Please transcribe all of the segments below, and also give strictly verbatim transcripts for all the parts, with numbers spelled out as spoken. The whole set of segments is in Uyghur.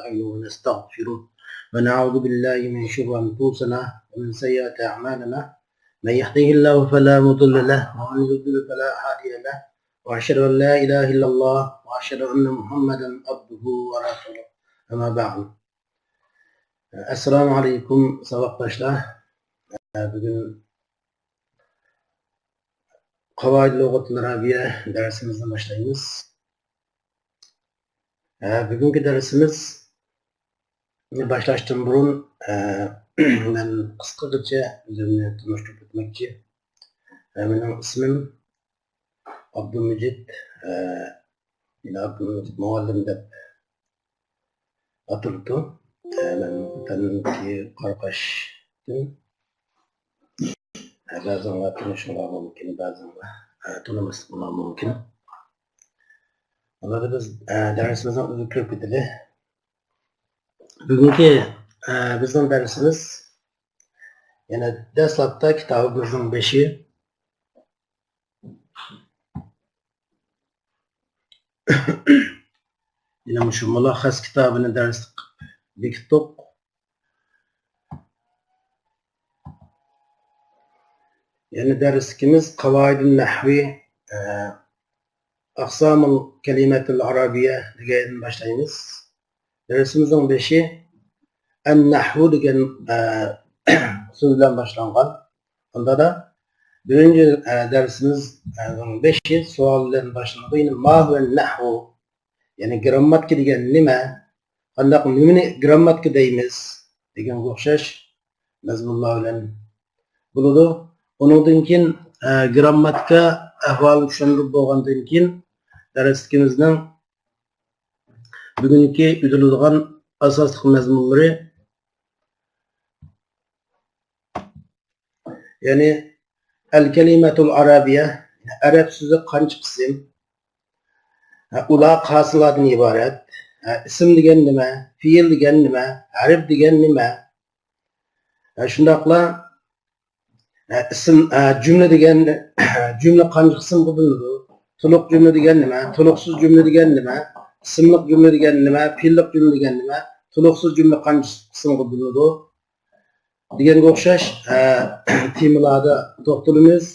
ونستعينه ونستغفره، ونعوذ بالله من شرور أنفسنا ومن سيئات أعمالنا. من يهده الله فلا مضل له، ومن يضلل فلا هادي له، وأشهد أن لا إله إلا الله، وأشهد أن محمدا عبده ورسوله. أما بعد. ئەسسالامۇ ئەلەيكۇم، ساۋاقداشلار. بۈگۈن قاۋائىد لۇغەتىل ئەرەبىيە دەرسىمىزنى باشلايمىز. بۈگۈنكى دەرسىمىزنى باشلاشتىن بۇرۇن، مەن قىسقىغىچە ئۆزۈمنى تونۇشتۇرۇپ ئۆتمەكچى. مېنىڭ ئىسمىم ئابدۇمىجىت، يەنى ئابدۇمىجىت مۇئەللىم دەپ ئاتىلىدۇ. مەن ۋەتەندىكى قاراقاشتىن. بەزىڭلار تونۇشۇڭلار مۇمكىن، بەزىڭلار تونۇماسلىقىڭلار مۇمكىن. ئەمدى بىز دەرسىمىزنىڭ ئۆزىگە كىرىپ كېتەيلى. بۈگۈنكى بىزنىڭ دەرسىمىز يەنە دەسلەپتە كىتابىمىزنىڭ بېشى. يەنە مۇشۇ مۇلەخخەس كىتابىنى دەرس قىلىپ بېكىتتۇق. يەنە دەرسلىكىمىز قاۋائىدۇن نەھۋى، ئە، ئەقسامۇل كەلىمەتىل ئارابىيە دېگەندىن باشلايمىز. دەرسىمىزنىڭ بېشى ئەن نەھۋۇ دېگەن، ئە، سۆز بىلەن باشلانغان. ئۇندا دا بىرىنچى، ئە، دەرسىمىزنىڭ بېشى سوئال بىلەن باشلىنىدۇ. يەنى ما ھۇۋە نەھۋۇ؟ يەنى گىرامماتىكا دېگەن نېمە؟ قانداق نېمىنى گىرامماتىكا دەيمىز؟ دېگەنگە ئوخشاش مەزمۇنلار بىلەن بولىدۇ. ئۇنىڭدىن كېيىن، ئە، گىرامماتىكا ئەھۋالىنى چۈشەندۈرۈپ بولغاندىن كېيىن، دەرسلىكىمىزنىڭ بۈگۈنكى ئۆتۈلىدىغان ئاساسلىق مەزمۇنلىرى، يەنى ئەل كەلىمەتۇل ئارابىيە، ئەرەب سۆزى قانچە قىسىم؟ ھە، ئۇلار قايسىلاردىن ئىبارەت؟ ھە، ئىسىم دېگەن نېمە؟ پېئىل دېگەن نېمە؟ ھەرپ دېگەن نېمە؟ ھە، شۇنداقلا، ھە، ئىسىم، ھە، جۈملە دېگەن، جۈملە قانچە قىسىمغا بۆلۈنىدۇ؟ تولۇق جۈملە دېگەن نېمە؟ تولۇقسىز جۈملە دېگەن نېمە؟ ئىسىملىق جۈملە دېگەن نېمە؟ پېئىللىق جۈملە دېگەن نېمە؟ تولۇقسىز جۈملە قانچە قىسىمغا بۆلۈنىدۇ؟ دېگەنگە ئوخشاش، ئە، تېمىلاردا توختىلىمىز.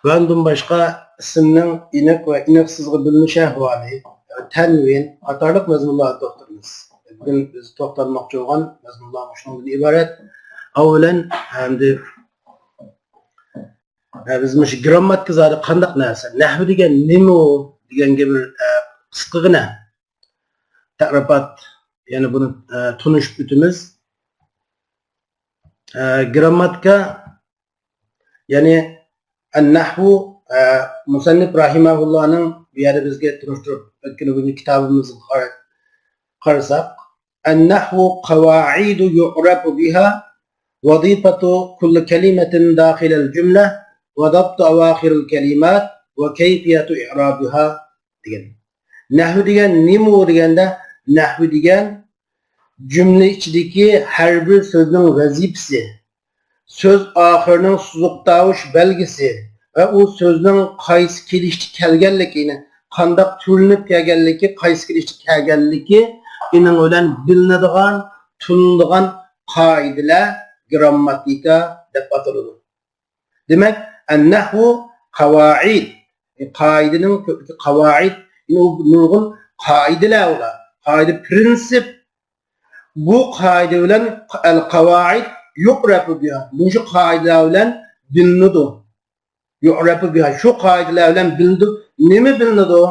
ۋە ئۇندىن باشقا ئىسىمنىڭ ئېنىق ۋە ئېنىقسىزغا بۆلۈنۈش ئەھۋالى، تەنۋىن قاتارلىق مەزمۇنلاردا توختىلىمىز. بۈگۈن بىز توختالماقچى بولغان مەزمۇنلار مۇشۇنىڭدىن ئىبارەت. ئەۋۋەلەن، ئەمدى، ئە، بىز مۇشۇ گىرامماتىكا زادى قانداق نەرسە؟ نەھۋى دېگەن نېمە ئۇ؟ دېگەنگە بىر، ئە، قىسقىغىنە تەرىپات، يەنى بۇنى، ئە، تونۇشۇپ ئۆتىمىز. ئە، گىرامماتىكا، يەنى ئەن-نەھۋۇ، ئە، مۇسەننىپ راھىمەھۇللانىڭ بۇ يەردە بىزگە تونۇشتۇرۇپ ئۆتكىنى بۇ كىتابىمىزغا قارا-، قارىساق، النحو قواعد يعرف بها وظيفة كل كلمة داخل الجملة وضبط أواخر الكلمات وكيفية إعرابها دېگەن. نەھۋى دېگەن نېمە ئۇ دېگەندە، نەھۋى دېگەن جۈملە ئىچىدىكى ھەر بىر سۆزنىڭ ۋەزىپىسى، سۆز ئاخىرىنىڭ سوزۇق تاۋۇش بەلگىسى ۋە ئۇ سۆزنىڭ قايسى كېلىشتە كەلگەنلىكى، يەنى قانداق تۈرلىنىپ كەلگەنلىكى، قايسى كېلىشتە كەلگەنلىكى، ئېنىڭ بىلەن بىلىنىدىغان، تونۇلىدىغان قائىدىلەر گىرامماتىكا دەپ ئاتىلىدۇ. دېمەك، ئەن-نەھۋۇ قاۋائىد، قائىدىنىڭ كۆپلۈكى قاۋائىد، يەنى ئۇ نۇرغۇن قائىدىلەر ئۇلار. قائىدە، پرىنسىپ. بۇ قائىدە بىلەن ئەل-قاۋائىد يۇئرەپۇ بىھا. مۇشۇ قائىدىلەر بىلەن بىلىنىدۇ. يۇئرەپۇ بىھا. شۇ قائىدىلەر بىلەن بىلىنىدۇ. نېمە بىلىنىدۇ؟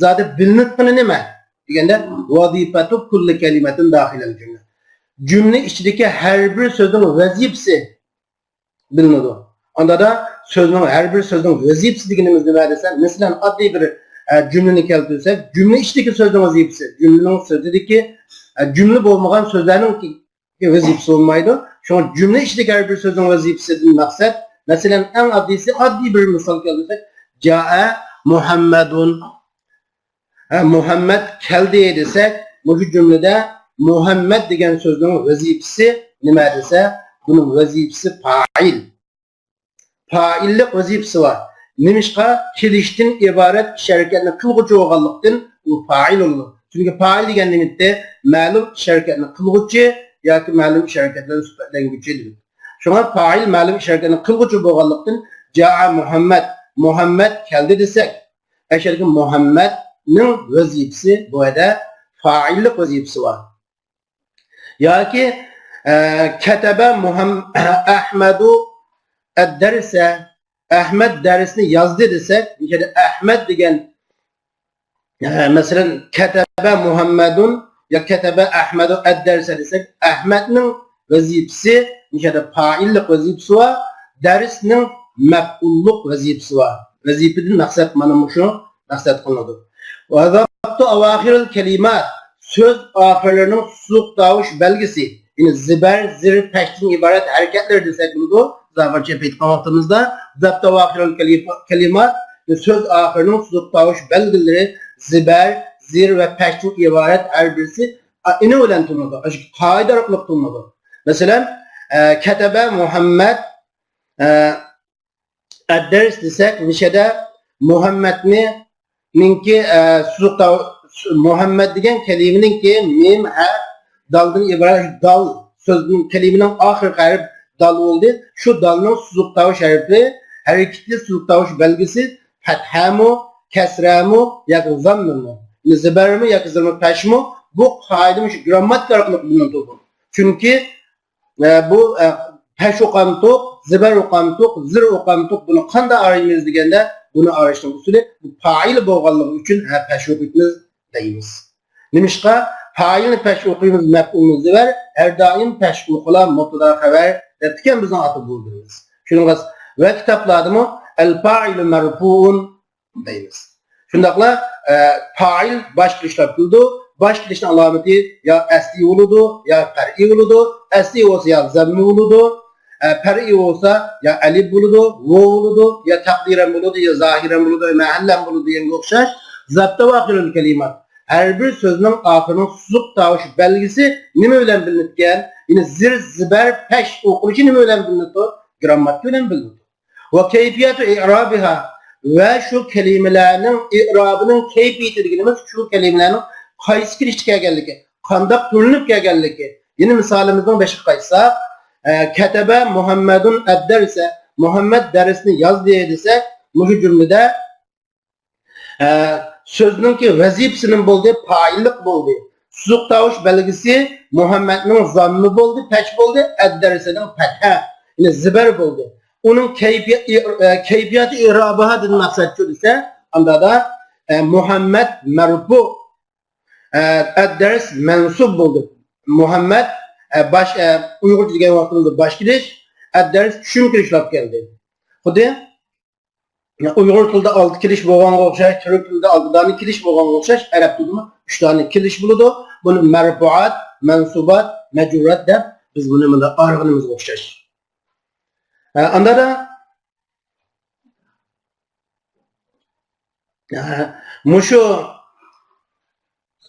زادى بىلىنىدىغىنى نېمە؟ دېگەندە، ۋەزىپەتۇ كۇللى كەلىمەتىن داخىلەل جۈملە. جۈملە ئىچىدىكى ھەر بىر سۆزنىڭ ۋەزىپىسى بىلىنىدۇ. ئاندادا سۆزنىڭ، ھەر بىر سۆزنىڭ ۋەزىپىسى دېگىنىمىز نېمە دېسە، مەسىلەن، ئاددىي بىر، ئە، جۈملىنى كەلتۈرسەك، جۈملە ئىچىدىكى سۆزنىڭ ۋەزىپىسى، جۈملىنىڭ سۆزىدىكى، ئە، جۈملە بولمىغان سۆزلەرنىڭ ۋەزىپىسى بولمايدۇ. شۇڭا جۈملە ئىچىدىكى ھەر بىر سۆزنىڭ ۋەزىپىسىدىن مەقسەت، مەسىلەن، ئەڭ ئاددىيسى، ئاددىي بىر مىسال كەلتۈرسەك، جائە مۇھەممەدۇن. ھە، مۇھەممەد كەلدى دېسەك، مۇشۇ جۈملىدە مۇھەممەد دېگەن سۆزنىڭ ۋەزىپىسى نېمە دېسە، بۇنىڭ ۋەزىپىسى پائىل. پائىللىق ۋەزىپىسى بار. نېمىشقا؟ كېلىشتىن ئىبارەت ئىش ھەرىكەتنى قىلغۇچى بولغانلىقتىن، ئۇ پائىل بولىدۇ. چۈنكى پائىل دېگەن نېمە ئىدى؟ مەلۇم ئىش ھەرىكەتنى قىلغۇچى ياكى مەلۇم ئىش ھەرىكەت بىلەن سۈپەتلەنگۈچى دېدۇق. شۇڭا پائىل مەلۇم ئىش ھەرىكەتنى قىلغۇچى بولغانلىقتىن، جاء مۇھەممەد، مۇھەممەد كەلدى دېسەك، ئەشەدىكى مۇھەممەدنىڭ ۋەزىپىسى بۇ يەردە پائىللىق ۋەزىپىسى بار. ياكى، ئە، كەتەبە مۇھەم-، ئەھمەدۇ ئەددەرسە، ئەھمەد دەرسنى يازدى دېسەك، بۇ يەردە ئەھمەد دېگەن، ئە، مەسىلەن، كەتەبە مۇھەممەدۇن يا كەتەبە ئەھمەدۇ ئەددەرسە دېسەك، ئەھمەدنىڭ ۋەزىپىسى، بۇ يەردە پائىللىق ۋەزىپىسى بار، دەرسنىڭ مەپئۇللۇق ۋەزىپىسى بار. ۋەزىپىدىن مەقسەت مانا مۇشۇ مەقسەت قىلىنىدۇ. ۋە زابتۇ ئاۋاخىرىل كەلىمات، سۆز ئاخىرلىرىنىڭ سوزۇق تاۋۇش بەلگىسى. يەنى زىبەر، زىر، پەشتىن ئىبارەت ھەرىكەتلەر دېسەك بولىدۇ. زاغارچە ئېيتقان ۋاقتىمىزدا زابتۇ ئاۋاخىرىل كەلىمات، سۆز ئاخىرىنىڭ سوزۇق تاۋۇش بەلگىلىرى زىبەر، زىر ۋە پەشتىن ئىبارەت ھەر بىرسى ئىنى بىلەن تونۇلىدۇ. قائىدە ئارقىلىق تونۇلىدۇ. مەسىلەن، ئە، كەتەبە مۇھەممەد، ئە، ئەددەرس دېسەك، مۇشەدە مۇھەممەدنى، نىڭكى، ئە، سوزۇق تاۋ-، مۇھەممەد دېگەن كەلىمىنىڭكى مىم، ھە، دالدىن ئىبارەت دال سۆزنىڭ، كەلىمىنىڭ ئاخىرقى ھەرپ دال بولدى. شۇ دالنىڭ سوزۇق تاۋۇش ھەرپى، ھەرىكىتى سوزۇق تاۋۇش بەلگىسى پەتھەمۇ، كەسرەمۇ ياكى زاممىمۇ؟ يەنى زىبەرمۇ ياكى زىرمۇ پەشمۇ؟ بۇ قائىدە مۇشۇ گرامماتىكا ئارقىلىق بىلىنىدۇ. چۈنكى ئە، بۇ، ئە، پەش ئوقامتۇق، زىبەر ئوقامتۇق، زىر ئوقامتۇق، بۇنى قانداق ئايرىيمىز دېگەندە، بۇنى ئايرىشنىڭ ئۇسۇلى، بۇ پائىل بولغانلىقى ئۈچۈن، ھە، پەش ئوقۇيمىز دەيمىز. نېمىشقا؟ پائىلنى پەش ئوقۇيمىز، مەپئۇلنى زىبەر، ھەر دائىم پەش ئوقۇلا، مۇبتادا خەۋەر دەپتىكەن بىزنىڭ ئاتا بوۋىلىرىمىز. شۇنىڭغا ۋە كىتابلاردىمۇ ئەل پائىلۇ مەرفۇئۇن دەيمىز. شۇنداقلا، ئە، پائىل باشقا ئىشلار قىلىدۇ. باشقا ئىشنىڭ ئالامىتى يا ئەسلىي بولىدۇ، يا پەرئىي بولىدۇ. ئەسلىي بولسا يا زەممە بولىدۇ، ئە، پەرئىي بولسا يا ئەلىپ بولىدۇ، ۋو بولىدۇ، يا تەقدىرەن بولىدۇ، يا زاھىرەن بولىدۇ، يا مەھەللەن بولىدۇ دېگەنگە ئوخشاش. زابتە ۋاخىرۇل كەلىمات. ھەر بىر سۆزنىڭ ئاخىرىنىڭ سوزۇق تاۋۇش بەلگىسى نېمە بىلەن بىلىنىدىكەن؟ يەنى زىر، زىبەر، پەش ئوقۇلۇشى نېمە بىلەن بىلىنىدۇ؟ گرامماتىكا بىلەن بىلىنىدۇ. ۋە كەيپىياتۇ ئىرابىھا، ۋە شۇ كەلىمىلەرنىڭ ئىرابىنىڭ كەيپىيىتى دېگىنىمىز شۇ كەلىمىلەرنىڭ قايسى كىرىشتە كەلگەنلىكى، قانداق تۈرلىنىپ كەلگەنلىكى. يەنە مىسالىمىزنىڭ بېشىغا قايتساق، ئە، كەتەبە مۇھەممەدۇن ئەددەرسە، مۇھەممەد دەرسنى يازدى دېسەك، مۇشۇ جۈملىدە ئە، سۆزنىڭكى ۋەزىپىسى نېمە بولدى؟ پائىللىق بولدى. سوزۇق تاۋۇش بەلگىسى مۇھەممەدنىڭ زاممى بولدى، پەش بولدى، ئەددەرسىنىڭ پەتھە، يەنى زىبەر بولدى. ئۇنىڭ كەيپىيە-، ئى-، ئە، كەيپىياتى ئىرابىھا دېدى مەقسەتچۇ دېسە، ئاندا دا، ئە، مۇھەممەد مەرپۇ، ئە، ئەددەرس مەنسۇب بولدى. مۇھەممەد، ئە، باش، ئە، ئۇيغۇرچە دېگەن ۋاقتىمىزدا باش كېلىش، ئەددەرس چۈشۈم كېلىشلاپ كەلدى. خۇددى ئۇيغۇر تىلىدا ئالتە كېلىش بولغانغا ئوخشاش، تۈرك تىلىدا ئالتە دانە كېلىش بولغانغا ئوخشاش، ئەرەب تىلىدىمۇ ئۈچ دانە كېلىش بولىدۇ. بۇنى مەرپۇئات، مەنسۇبات، مەجرۇرات دەپ بىز بۇنى مۇنداق ئايرىغىنىمىزغا ئوخشاش. ھە، ئاندا دا، ھە، مۇشۇ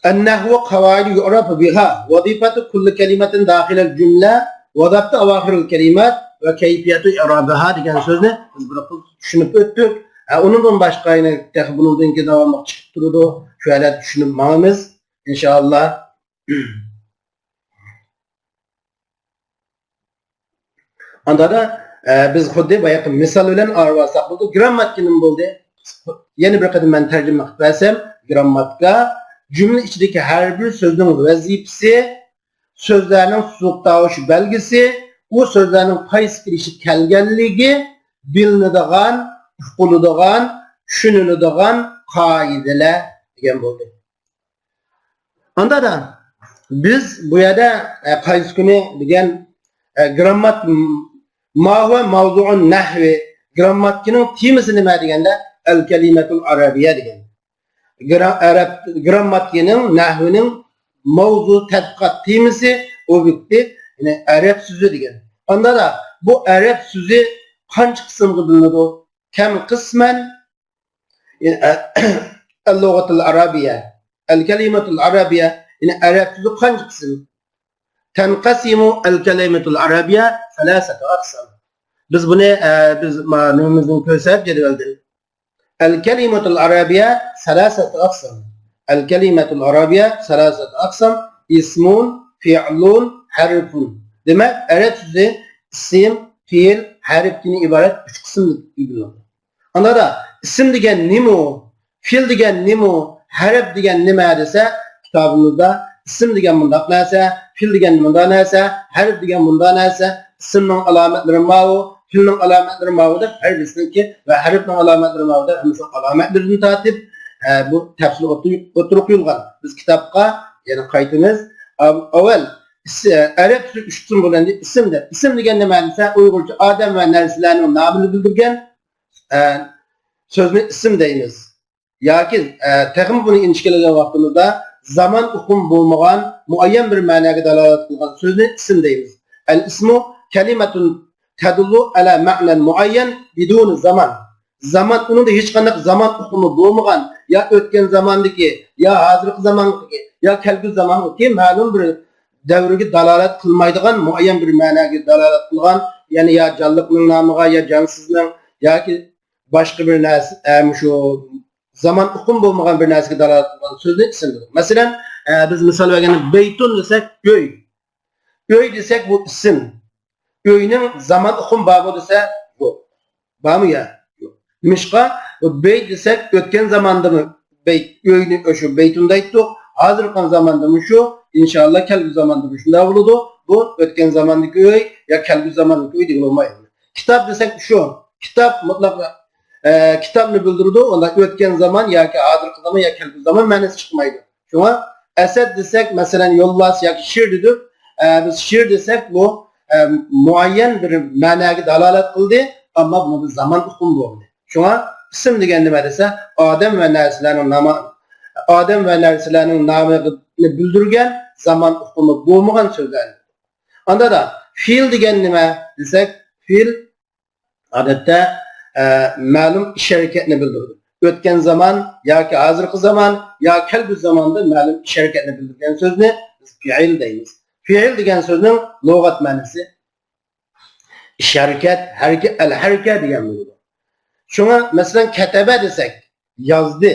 النحو قواعد يعرف بها وظيفة كل كلمة داخل الجملة وضبط أواخر الكلمات وكيفية إعرابها دېگەن سۆزنى بىز بىر قىز چۈشىنىپ ئۆتتۇق. ھە، ئۇنىڭدىن باشقا يەنە تېخى بۇنىڭدىن كېيىن داۋاملىق چىقىپ تۇرىدۇ. شۇ ھالەتتە چۈشىنىپ ماڭىمىز، ئىنشائاللا. ئاندا دا، ئە، بىز خۇددى بايىقى مىسال بىلەن ئايرىۋالساق بولىدۇ. گرامماتىكا نېمە بولدى؟ يەنە بىر قېتىم مەن تەرجىمە قىلىپ بەرسەم، گرامماتىكا جۈملە ئىچىدىكى ھەر بىر سۆزنىڭ ۋەزىپىسى، سۆزلەرنىڭ سوزۇق تاۋۇش بەلگىسى، ئۇ سۆزلەرنىڭ قايسى كىرىشتە كەلگەنلىكى بىلىنىدىغان، ئۇقۇلىدىغان، چۈشىنىلىدىغان قائىدىلەر دېگەن بولدى. ئاندا دا بىز بۇ يەردە، ئە، قايسى كۈنى دېگەن، ئە، گراممات-، ما هو موضوع النحو، گرامماتىكىنىڭ تېمىسى نېمە دېگەندە، الكلمة العربية دېگەن. گرا-، ئەرەب، گرامماتىكىنىڭ، نەھۋىنىڭ ماۋزۇ، تەتقىقات تېمىسى، ئوبيېكتى، يەنى ئەرەب سۆزى دېگەن. ئاندا دا بۇ ئەرەب سۆزى قانچە قىسىمغا بۆلۈنىدۇ؟ كەم قىسمەن، يەنى، ئە-، اللغة العربية، الكلمة العربية، يەنى ئەرەب سۆزى قانچە قىسىم؟ تنقسم الكلمة العربية ثلاثة أقسام. بىز بۇنى، ئە، بىز ما-، نېمىمىزدىن كۆرسەك، جەدۋەلدىن. الكلمة العربية ثلاثة أقسام. ئەل كەلىمەتۇل ئەرەبىيە سەلاسەتۇ ئەقسام، ئىسمۇن، فىئلۇن، ھەرفۇن. دېمەك، ئەرەب سۆزى ئىسىم، پېئىل، ھەرپتىن ئىبارەت ئۈچ قىسىمدىن ئىبارەت. ئاندادا ئىسىم دېگەن نېمە ئۇ؟ پېئىل دېگەن نېمە ئۇ؟ ھەرپ دېگەن نېمە دېسە، كىتابىمىزدا ئىسىم دېگەن مۇنداق نەرسە، پېئىل دېگەن مۇنداق نەرسە، ھەرپ دېگەن مۇنداق نەرسە، ئىسىمنىڭ ئالامەتلىرى ماۋۇ، پېئىلنىڭ ئالامەتلىرى ماۋۇ دەپ ھەر بىرسىنىڭكى ۋە ھەرپنىڭ ئالامەتلىرى ماۋۇ دەپ ھەممىسىنىڭ ئالامەتلىرىدىن تارتىپ، ئە، بۇ تەپسىلىي ئوتتۇرىغا قويۇلغان. بىز كىتابقا يەنە قايتىمىز. ئاۋ-، ئاۋۋال ئىس-، ئەرەب سۆزى ئۈچ قىسىم بولغان ئىسىم دەپ. ئىسىم دېگەن نېمە دېسە، ئۇيغۇرچە ئادەم ۋە نەرسىلەرنىڭ نامىنى بىلدۈرگەن، ئە، سۆزنى ئىسىم دەيمىز. ياكى، ئە، تېخىمۇ بۇنى ئىنچىكىلىگەن ۋاقتىمىزدا زامان ئۇقۇمى بولمىغان مۇئەييەن بىر مەنەگە دالالەت قىلغان سۆزنى ئىسىم دەيمىز. ئەل ئىسمۇ كەلىمەتۇن تەدۇللۇ ئەلە مەنەن مۇئەييەن بىدۇنى زامان. زامان، ئۇنىڭدا ھېچقانداق زامان ئۇقۇمى بولمىغان، يا ئۆتكەن زاماندىكى، يا ھازىرقى زاماندىكى، يا كەلگۈسى زاماندىكى مەلۇم بىر دەۋرگە دالالەت قىلمايدىغان مۇئەييەن بىر مەنەگە دالالەت قىلغان، يەنى يا جانلىقنىڭ نامىغا، يا جانسىزنىڭ ياكى باشقا بىر نەرسە، ئە، مۇشۇ زامان ئۇقۇم بولمىغان بىر نەرسىگە دالالەت قىلغان سۆزنى ئىسىم دېدۇق. مەسىلەن، ئە، بىز مىسال بەرگەندە بەيتۇن دېسەك ئۆي. ئۆي دېسەك بۇ ئىسىم. ئۆينىڭ زامان ئۇقۇمى بارمۇ دېسە يوق. بارمۇ يا؟ يوق. نېمىشقا؟ بۇ بەيت دېسەك ئۆتكەن زاماندىمۇ بەيت، ئۆينى شۇ بەيتۇن دەيتتۇق. ھازىرقى زاماندىمۇ شۇ، ئىنشائاللا كەلگۈسى زاماندىمۇ شۇنداق بولىدۇ. بۇ ئۆتكەن زاماندىكى ئۆي يا كەلگۈسى زاماندىكى ئۆي دېگىلى بولمايدۇ. كىتاب دېسەك شۇ. كىتاب مۇتلەق، ئە، كىتابنى بىلدۈرىدۇ. ئۇندا ئۆتكەن زامان ياكى ھازىرقى زامان ياكى كەلگۈسى زامان مەنىسى چىقمايدۇ. شۇڭا ئەسەت دېسەك، مەسىلەن، يولۋاس ياكى شىر دېدۇق. ئە، بىز شىر دېسەك، بۇ، ئە، مۇئەييەن بىر مەنەگە دالالەت قىلدى، ئەمما بۇنىڭدا زامان ئۇقۇمى بولمىدى. شۇڭا ئىسىم دېگەن نېمە دېسە، ئادەم ۋە نەرسىلەرنىڭ نامى، ئادەم ۋە نەرسىلەرنىڭ نامىنى بىلدۈرگەن زامان ئۇقۇمى بولمىغان سۆزلەر. ئاندادا پېئىل دېگەن نېمە دېسەك، پېئىل ئادەتتە، ئە، مەلۇم ئىش ھەرىكەتنى بىلدۈرىدۇ. ئۆتكەن زامان ياكى ھازىرقى زامان يا كەلگۈسى زاماندا مەلۇم ئىش ھەرىكەتنى بىلدۈرگەن سۆزنى بىز پېئىل دەيمىز. پېئىل دېگەن سۆزنىڭ لۇغەت مەنىسى ئىش ھەرىكەت، ھەرىكە، ئەل ھەرىكە دېگەن بولىدۇ. شۇڭا، مەسىلەن، كەتەبە دېسەك، يازدى.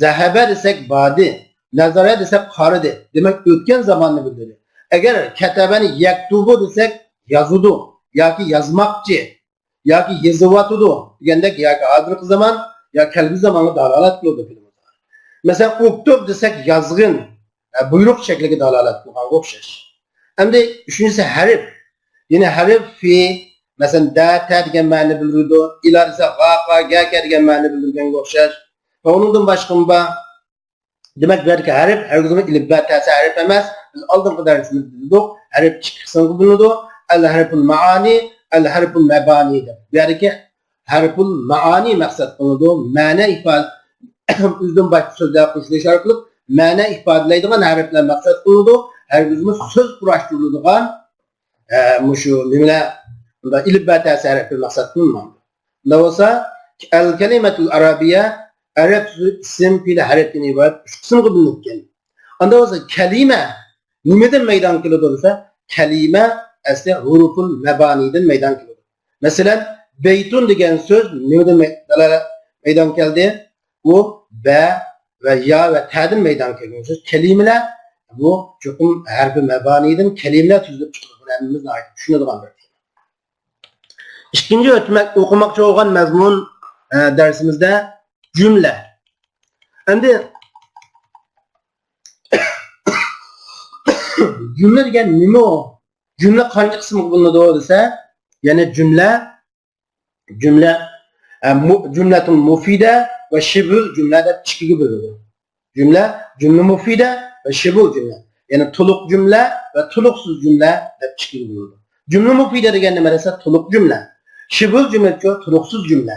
زەھەبە دېسەك، باردى. نەزەرە دېسەك، قارىدى. دېمەك، ئۆتكەن زاماننى بىلدۈردى. ئەگەر كەتەبەنى يەكتۇبۇ دېسەك، يازىدۇ ياكى يازماقچى ياكى يېزىۋاتىدۇ دېگەندەك ياكى ھازىرقى زامان يا كەلگۈسى زامانغا دالالەت قىلىدۇ. مەسىلەن، ئۇكتۇب دېسەك، يازغىن. ئە، بۇيرۇق شەكلىگە دالالەت قىلغانغا ئوخشاش. ئەمدى ئۈچىنچىسى ھەرپ. يەنى ھەرپ فى، مەسىلەن، دە، تە دېگەن مەنىنى بىلدۈرىدۇ. ئىلا دېسە غا، قا، گە، كە دېگەن مەنىنى بىلدۈرگەنگە ئوخشاش. ۋە ئۇنىڭدىن باشقىمۇ بار. دېمەك، بۇ يەردىكى ھەرپ ھەرگىزمۇ ئېلىپبە تەسە ھەرپ ئەمەس. بىز ئالدىنقى دەرسىمىزدە دېدۇق، ھەرپ ئىككى قىسىمغا بۆلۈنىدۇ. ئەل ھەرپۇل مەئانى، ئەل ھەرپۇل مەبانى دەپ. بۇ يەردىكى ھەرپۇل مەئانى مەقسەت قىلىنىدۇ. مەنە ئىپادە، ئۆزىدىن باشقا سۆزلەر قوشۇلۇش ئارقىلىق مەنە ئىپادىلەيدىغان ھەرپلەر مەقسەت قىلىنىدۇ. ھەرگىزمۇ سۆز قۇراشتۇرۇلىدىغان، ئە، مۇشۇ نېمىلەر، بۇنداق ئېلىپبە تەسە ھەرپلەر مەقسەت قىلىنمايدۇ. بۇنداق بولسا، ئەل كەلىمەتۇل ئەرەبىيە، ئەرەب سۆزى ئىسىم، پېئىل، ھەرپتىن ئىبارەت ئۈچ قىسىمغا بۆلۈنگەن. ئانداق بولسا، كەلىمە نېمىدىن مەيدانغا كېلىدۇ دېسە، كەلىمە ئەسلى ھۇرۇفۇل مەبانىدىن مەيدانغا كېلىدۇ. مەسىلەن، بەيتۇن دېگەن سۆز نېمىدىن مەي-، دالالەت مەيدانغا كەلدى؟ ئۇ بە ۋە يا ۋە تەدىن مەيدانغا كەلگەن سۆز. كەلىمىلەر بۇ چوقۇم ھەرپى مەبانىدىن كەلىمىلەر تۈزۈلۈپ چىقىدۇ. بۇنى ھەممىمىز ناھايىتى چۈشىنىدىغان بىر تېما. ئىككىنچى ئۆتمەك، ئوقۇماقچى بولغان مەزمۇن، ئە، دەرسىمىزدە جۈملە. ئەمدى جۈملە دېگەن نېمە ئۇ؟ جۈملە قانچە قىسىمغا بۆلۈنىدۇ دېسە، يەنى جۈملە، جۈملە، ئە، مۇ-، جۈملەتۇل مۇفىدە ۋە شىبھۇل جۈملە دەپ ئىككىگە بۆلۈنىدۇ. جۈملە، جۈملە مۇفىدە ۋە شىبھۇل جۈملە. يەنى تولۇق جۈملە ۋە تولۇقسىز جۈملە دەپ ئىككىگە بۆلۈنىدۇ. جۈملە مۇفىدە دېگەن نېمە دېسە، تولۇق جۈملە. شىبھۇل جۈملە، تولۇقسىز جۈملە.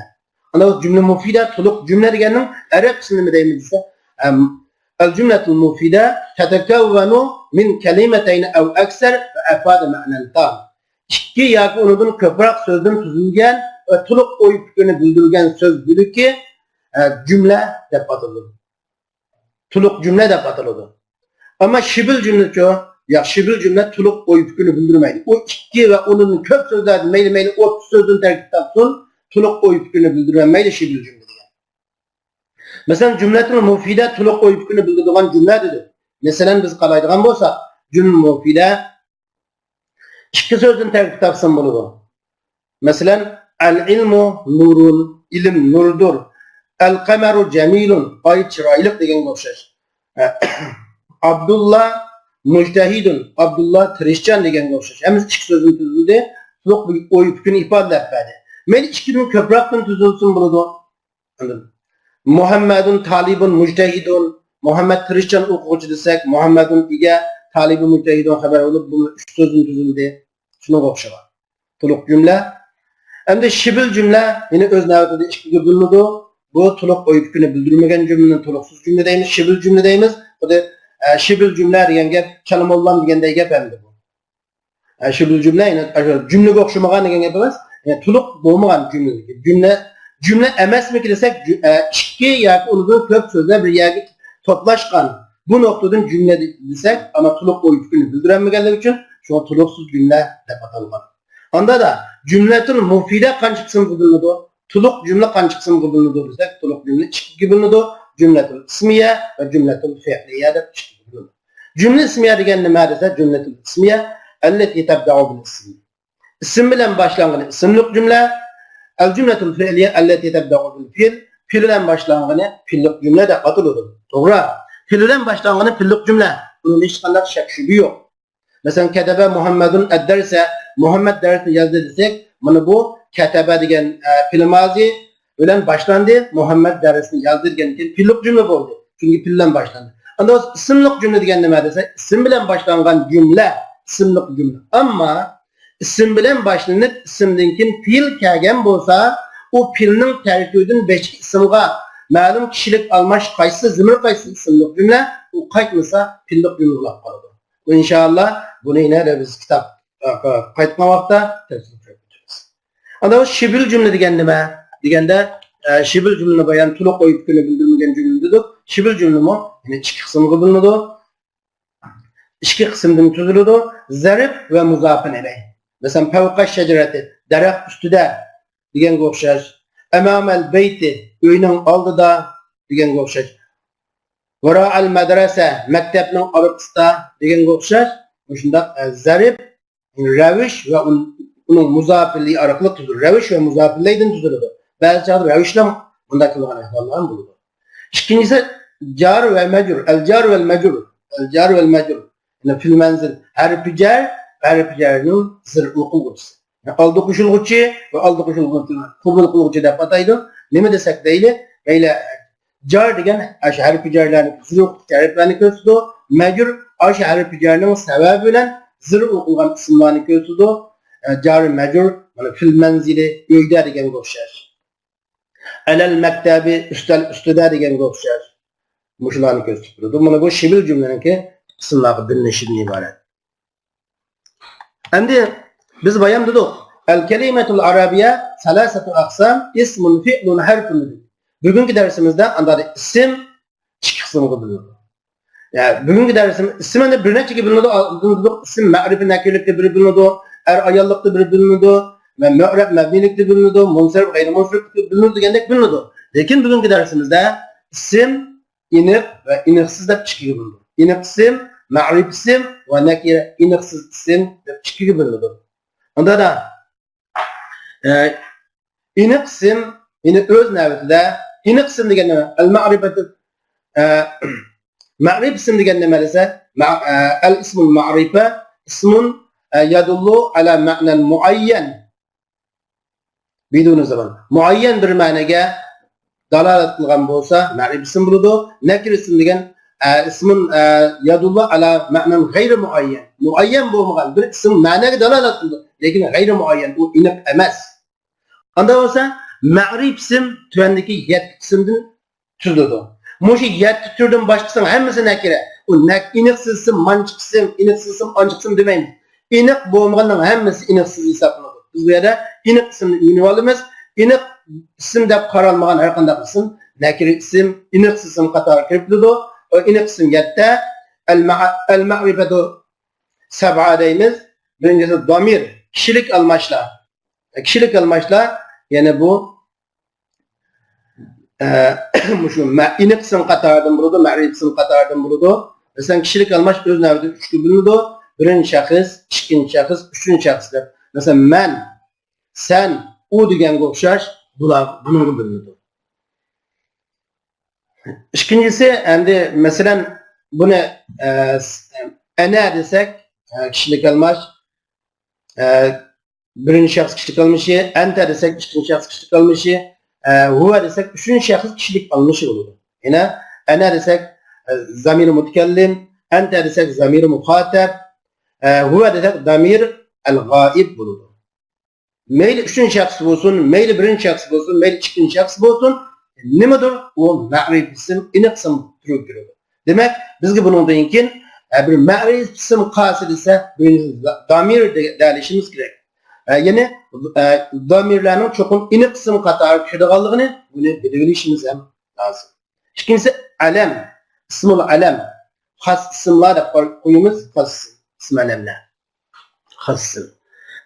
ئانا جۈملە مۇفىدە، تولۇق جۈملە دېگەننىڭ ئەرەبچىسى نېمە دەيمىز دېسە، ئەم، ئەل جۈملەتۇل مۇفىدە تەتەكەۋۋەنۇ مىن كەلىمەتەينى ئەۋ ئەكسەر ۋە ئەفادە مەنەن تام. ئىككى ياكى ئۇنىڭدىن كۆپرەك سۆزدىن تۈزۈلگەن ۋە تولۇق ئوي پىكىرنى بىلدۈرگەن سۆز بۆلىكى، ئە، جۈملە دەپ ئاتىلىدۇ. تولۇق جۈملە دەپ ئاتىلىدۇ. ئەمما شىبىل جۈملىچۇ؟ ياق، شىبىل جۈملە تولۇق ئوي پىكىرنى بىلدۈرمەيدۇ. ئۇ ئىككى ۋە ئۇنىڭدىن كۆپ سۆزلەردىن، مەيلى، مەيلى ئوتتۇز سۆزدىن تەركىب تاپسۇن، تولۇق ئوي پىكىرنى بىلدۈرمەيدۇ شىبىل جۈملە دېگەن. مەسىلەن، جۈملەتۇل مۇفىدە تولۇق ئوي پىكىرنى بىلدۈرىدىغان جۈملە دېدۇق. مەسىلەن، بىز قارايدىغان بولساق، جۈملە مۇفىدە ئىككى سۆزدىن تەركىب تاپسىمۇ بولىدۇ. مەسىلەن، ئەل ئىلمۇ نۇرۇن، ئىلىم نۇردۇر. ئەل قەمەرۇ جەمىلۇن، ئاي چىرايلىق دېگەنگە ئوخشاش. ئابدۇللا مۇجتەھىدۇن، ئابدۇللا تىرىشچان دېگەنگە ئوخشاش. ھەممىسى ئىككى سۆزدىن تۈزۈلدى. تولۇق بىر ئوي پىكرىنى ئىپادىلەپ بەردى. مەيلى ئىككىدىن كۆپرەكتىن تۈزۈلسىمۇ بولىدۇ. ئاندىن مۇھەممەدۇن تالىبۇن مۇجتەھىدۇن، مۇھەممەد تىرىشچان ئوقۇغۇچى دېسەك، مۇھەممەدۇن ئىگە، تالىبۇن مۇجتەھىدۇن خەۋەر بولۇپ، بۇ ئۈچ سۆزدىن تۈزۈلدى. شۇنىڭغا ئوخشىغان. تولۇق جۈملە. ئەمدى شىبىل جۈملە يەنە ئۆز نۆۋىتىدە ئىككىگە بۆلۈنىدۇ. بۇ تولۇق ئوي پىكرىنى بىلدۈرمىگەن جۈملىنى تولۇقسىز جۈملە دەيمىز، شىبىل جۈملە دەيمىز. خۇددى، ئە، شىبىل جۈملە دېگەن گەپ، چالىماللام دېگەندەك گەپ ئەمدى بۇ. ئە، شىبىل جۈملە، يەنى، ئە، جۈملىگە ئوخشىمىغان دېگەن گەپ ئەمەس. يەنى تولۇق بولمىغان جۈملە. جۈملە، جۈملە ئەمەسمىكى دېسەك، جۈ-، ئە، ئىككى ياكى ئۇنىڭدىن كۆپ سۆزلەر بىر يەرگە توپلاشقان. بۇ نۇقتىدىن جۈملە دېسەك، ئەمما تولۇق ئوي پىكرىنى بىلدۈرەلمىگەنلىكى ئۈچۈن شۇڭا تولۇقسىز جۈملە دەپ ئاتالغان. ئاندا دا، جۈملەتۇل مۇفىدە قانچە قىسىمغا بۆلۈنىدۇ؟ تولۇق جۈملە قانچە قىسىمغا بۆلۈنىدۇ دېسەك، تولۇق جۈملە ئىككىگە بۆلۈنىدۇ. جۈملەتۇل ئىسمىيە ۋە جۈملەتۇل فېئلىيە دەپ ئىككىگە بۆلۈنىدۇ. جۈملە ئىسمىيە دېگەن نېمە دېسە، جۈملەتۇل ئىسمىيە ئەللەتى تەبدەئۇ بىل ئىسم. ئىسىم بىلەن باشلانغىنى ئىسىملىق جۈملە. ئەل جۈملەتۇل فېئلىيە ئەللەتى تەبدەئۇ بىل فېئل. پېئىل بىلەن باشلانغىنى پېئىللىق جۈملە دەپ ئاتىلىدۇ. توغرا. پېئىل بىلەن باشلانغىنى پېئىللىق جۈملە. بۇنىڭدا ھېچقانداق شەك شۈبھە يوق. مەسىلەن، كەتەبە مۇھەممەدۇن ئەددەرسە، مۇھەممەد دەرسنى يازدى دېسەك، مانا بۇ كەتەبە دېگەن، ئە، پېئىل مازى بىلەن باشلاندى، مۇھەممەد دەرسنى يازدى دېگەندىن كېيىن پېئىللىق جۈملە بولدى. چۈنكى پېئىل بىلەن باشلاندى. ئاندا بولسا ئىسىملىق جۈملە دېگەن نېمە دېسە، ئىسىم بىلەن باشلانغان جۈملە ئىسىملىق جۈملە. ئەمما ئىسىم بىلەن باشلىنىپ، ئىسىمدىن كېيىن پېئىل كەلگەن بولسا، ئۇ پېئىلنىڭ تەركىبىدىن بەشكە ئىسىمغا، مەلۇم كىشىلىك ئالماش قايسى، زېمىر قايسى ئىسىملىق جۈملە، ئۇ قايتمىسا پېئىللىق جۈملە بولۇپ قالىدۇ. ئىنشائاللا، بۇنى يەنە بىز كىتاب قايتقان ۋاقىتتا تەپسىلىي كۆرۈپ ئۆتىمىز. ئاندىن شىبىل جۈملە دېگەن نېمە دېگەندە، ئە، شىبىل جۈملىنى بايان تولۇق ئوي پىكرىنى بىلدۈرمىگەن جۈملە دېدۇق. شىبىل جۈملىمۇ يەنە ئىككى قىسىمغا بۆلۈنىدۇ. ئىككى قىسىمدىن تۈزۈلىدۇ. زەرىپ ۋە مۇزاپىن ئىلەيھ. مەسىلەن، پەۋقە شەجرەتى، دەرەخ ئۈستىدە دېگەنگە ئوخشاش. ئەمامەل بەيتى، ئۆينىڭ ئالدىدا دېگەنگە ئوخشاش. ۋارائەل مەدرەسە، مەكتەپنىڭ ئارقىسىدا دېگەنگە ئوخشاش. مۇشۇنداق، ئە، زەرىپ، رەۋىش ۋە ئۇن-، ئۇنىڭ مۇزاپىلى ئارقىلىق تۈزۈلىدۇ. رەۋىش ۋە مۇزاپىلەيدىن تۈزۈلىدۇ. بەزى چاغدا رەۋىشلەر مۇنداق قىلغان ئەھۋاللار ھەم بولىدۇ. ئىككىنچىسى، جار ۋە مەجرۇر. ئەل جار ۋەل مەجرۇر. ئەل جار ۋەل مەجرۇر. يەنى فىل مەنزىل. ھەرپى جار، ھەرپى جارنىڭ زىر ئوقۇلغۇچىسى. يەنى ئالدى قوشۇلغۇچى ۋە ئالدى قوشۇلغۇچىنى قوبۇل قىلغۇچى دەپ ئاتايدۇ. نېمە دېسەك دەيلى؟ مەيلى، جار دېگەن ئاشۇ ھەرپى جارلارنى، زىر ئوقۇلغۇچى ھەرپلەرنى كۆرسىتىدۇ. مەجرۇر ئاشۇ ھەرپى جارنىڭ سەۋەبى بىلەن زىر ئوقۇلغان ئىسىملارنى كۆرسىتىدۇ. ئە، جار مەجرۇر، مانا، فىل مەنزىلى، ئۆيدە دېگەنگە ئوخشاش. ئەلەل مەكتەبى، ئۈستەل ئۈستىدە دېگەنگە ئوخشاش. مۇشۇلارنى كۆرسىتىپ تۇرىدۇ. مانا بۇ شىبىل جۈملىنىڭكى قىسىملارغا بۆلۈنۈشىدىن ئىبارەت. ئەمدى بىز بايام دېدۇق، ئەل كەلىمەتۇل ئەرەبىيە سەلاسەتۇ ئەقسام، ئىسمۇن، فىئلۇن، ھەرپۇن دېدۇق. بۈگۈنكى دەرسىمىزدە ئاندا ئىسىم ئىككى قىسىمغا بۆلۈنىدۇ. يا، بۈگۈنكى دەرسىمىز ئىسىم ئەمدى بىر نەچچىگە بۆلۈنىدۇ. ئالدىن دېدۇق، ئىسىم مەرىپە نەكىرىلىكتە بىر بۆلۈنىدۇ، ئەر ئاياللىقتا بىر بۆلۈنىدۇ، ۋە مۇئرەب مەبنىيلىكتە بۆلۈنىدۇ، مۇنسەرىپ غەيرىي مۇنسەرىپلىكتە بۆلۈنىدۇ دېگەندەك بۆلۈنىدۇ. لېكىن بۈگۈنكى دەرسىمىزدە ئىسىم ئېنىق ۋە ئېنىقسىز دەپ ئىككىگە بۆلىنىدۇ. ئېنىق ئىسىم، مەرىپە ئىسىم ۋە نەكىرە، ئېنىقسىز ئىسىم دەپ ئىككىگە بۆلۈنىدۇ. ئۇندا دا، ئە، ئېنىق ئىسىم، يەنى ئۆز نۆۋىتىدە ئېنىق ئىسىم دېگەن نېمە؟ ئەل مەرىپەتۇ، ئە، مەرىپە ئىسىم دېگەن نېمە دېسە، مە-، ئە، ئەل ئىسمۇل مەرىپە ئىسمۇن، ئە، يەدۇللۇ ئەلا مەنەن مۇئەييەن. بىدۇنى زامان. مۇئەييەن بىر مەنىگە دالالەت قىلغان بولسا، مەرىپە ئىسىم بولىدۇ. نەكىرە ئىسىم دېگەن، ئە، ئىسمۇن، ئە، يەدۇللۇ ئەلا مەنەن غەيرى مۇئەييەن. مۇئەييەن بولمىغان بىر ئىسىم مەنىگە دالالەت قىلىدۇ، لېكىن غەيرى مۇئەييەن، ئۇ ئېنىق ئەمەس. ئاندا بولسا، مەرىپە ئىسىم تۆۋەندىكى يەتتە قىسىمدىن تۈزۈلىدۇ. مۇشۇ يەتتە تۈردىن باشقىسىنىڭ ھەممىسى نەكىرە. ئۇ نەك-، ئېنىقسىز ئىسىم، مانچە قىسىم، ئېنىقسىز ئىسىم، ئانچە قىسىم دېمەيمىز. ئېنىق بولمىغاننىڭ ھەممىسى ئېنىقسىز ھېسابلىنىدۇ. بىز بۇ يەردە ئېنىق ئىسىمنى ئۆگىنىۋالىمىز. ئېنىق ئىسىم دەپ قارالمىغان ھەر قانداق ئىسىم نەكىرە ئىسىم، ئېنىقسىز ئىسىم قاتارىغا كىرىپ كېتىدۇ. ئۇ ئېنىق ئىسىم يەتتە. ئەل مە-، ئەل مەرىپەتۇ سەبئە دەيمىز. بىرىنچىسى، دامىر، كىشىلىك ئالماشلار. كىشىلىك ئالماشلار، يەنە بۇ ئە، مۇشۇ مە-، ئېنىق ئىسىم قاتارىدىن بولىدۇ، مەرىپە ئىسىم قاتارىدىن بولىدۇ. مەسىلەن، كىشىلىك ئالماش ئۆز نۆۋىتىدە ئۈچكە بۆلۈنىدۇ. بىرىنچى شەخس، ئىككىنچى شەخس، ئۈچىنچى شەخس دەپ. مەسىلەن، مەن، سەن، ئۇ دېگەنگە ئوخشاش بۇلار بۇنىڭغا بۆلۈنىدۇ. ئىككىنچىسى، ئەمدى مەسىلەن، بۇنى، ئە، ئەنە دېسەك، ئە، كىشىلىك ئالماش، ئە، بىرىنچى شەخس كىشىلىك ئالمىشى، ئەنتە دېسەك، ئىككىنچى شەخس كىشىلىك ئالمىشى، ئە، ھۇۋە دېسەك، ئۈچىنچى شەخس كىشىلىك ئالمىشى بولىدۇ. يەنە ئەنە دېسەك، ئە، زامىر مۇتەكەللىم، ئەنتە دېسەك، زامىر مۇخاتەب، ئە، ھۇۋە دېسەك، زامىر ئەل غائىب بولىدۇ. مەيلى ئۈچىنچى شەخس بولسۇن، مەيلى بىرىنچى شەخس بولسۇن، مەيلى ئىككىنچى شەخس بولسۇن، نېمىدۇر ئۇ مەرىپە ئىسىم، ئېنىق ئىسىم تۈرىگە كىرىدۇ. دېمەك، بىزگە بۇنىڭدىن كېيىن، ئە، بىر مەرىپە ئىسىم قالسا دېسە، بىرىنچى زامىر دە-، دەلىشىمىز كېرەك. ئە، يەنى، ئە، زامىرلارنىڭ چوقۇم ئېنىق ئىسىم قاتارىغا كىرىدىغانلىقىنى بۇنى بىلىۋېلىشىمىز ھەم لازىم. ئىككىنچىسى، ئەلەم، ئىسمۇل ئەلەم. خاس ئىسىملار دەپ قوي-، قويىمىز، خاس ئىسىم ئەلەملەر. خاس ئىسىم.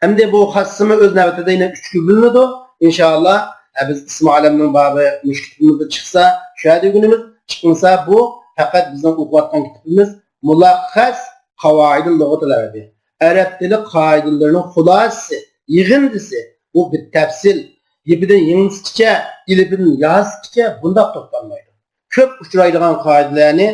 ئەمدى بۇ خاس ئىسىممۇ ئۆز نۆۋىتىدە يەنە ئۈچكە بۆلۈنىدۇ. ئىنشائاللا، ئە، بىز ئىسمۇ ئەلەمنىڭ بابى مۇشۇ كىتابىمىزدا چىقسا، شۇ يەردە ئۆگىنىمىز. چىقمىسا، بۇ پەقەت بىزنىڭ ئوقۇۋاتقان كىتابىمىز مۇلەخخەس قاۋائىدىل لۇغەتىل ئەرەبىيە. ئەرەب تىلى قائىدىلىرىنىڭ خۇلاسىسى، يىغىندىسى. بۇ بىر تەپسىل. يىپىدىن يىڭنىسىگىچە، ئېلىپىدىن ياسىگىچە بۇنداق توختالمايدۇ. كۆپ ئۇچرايدىغان قائىدىلەرنى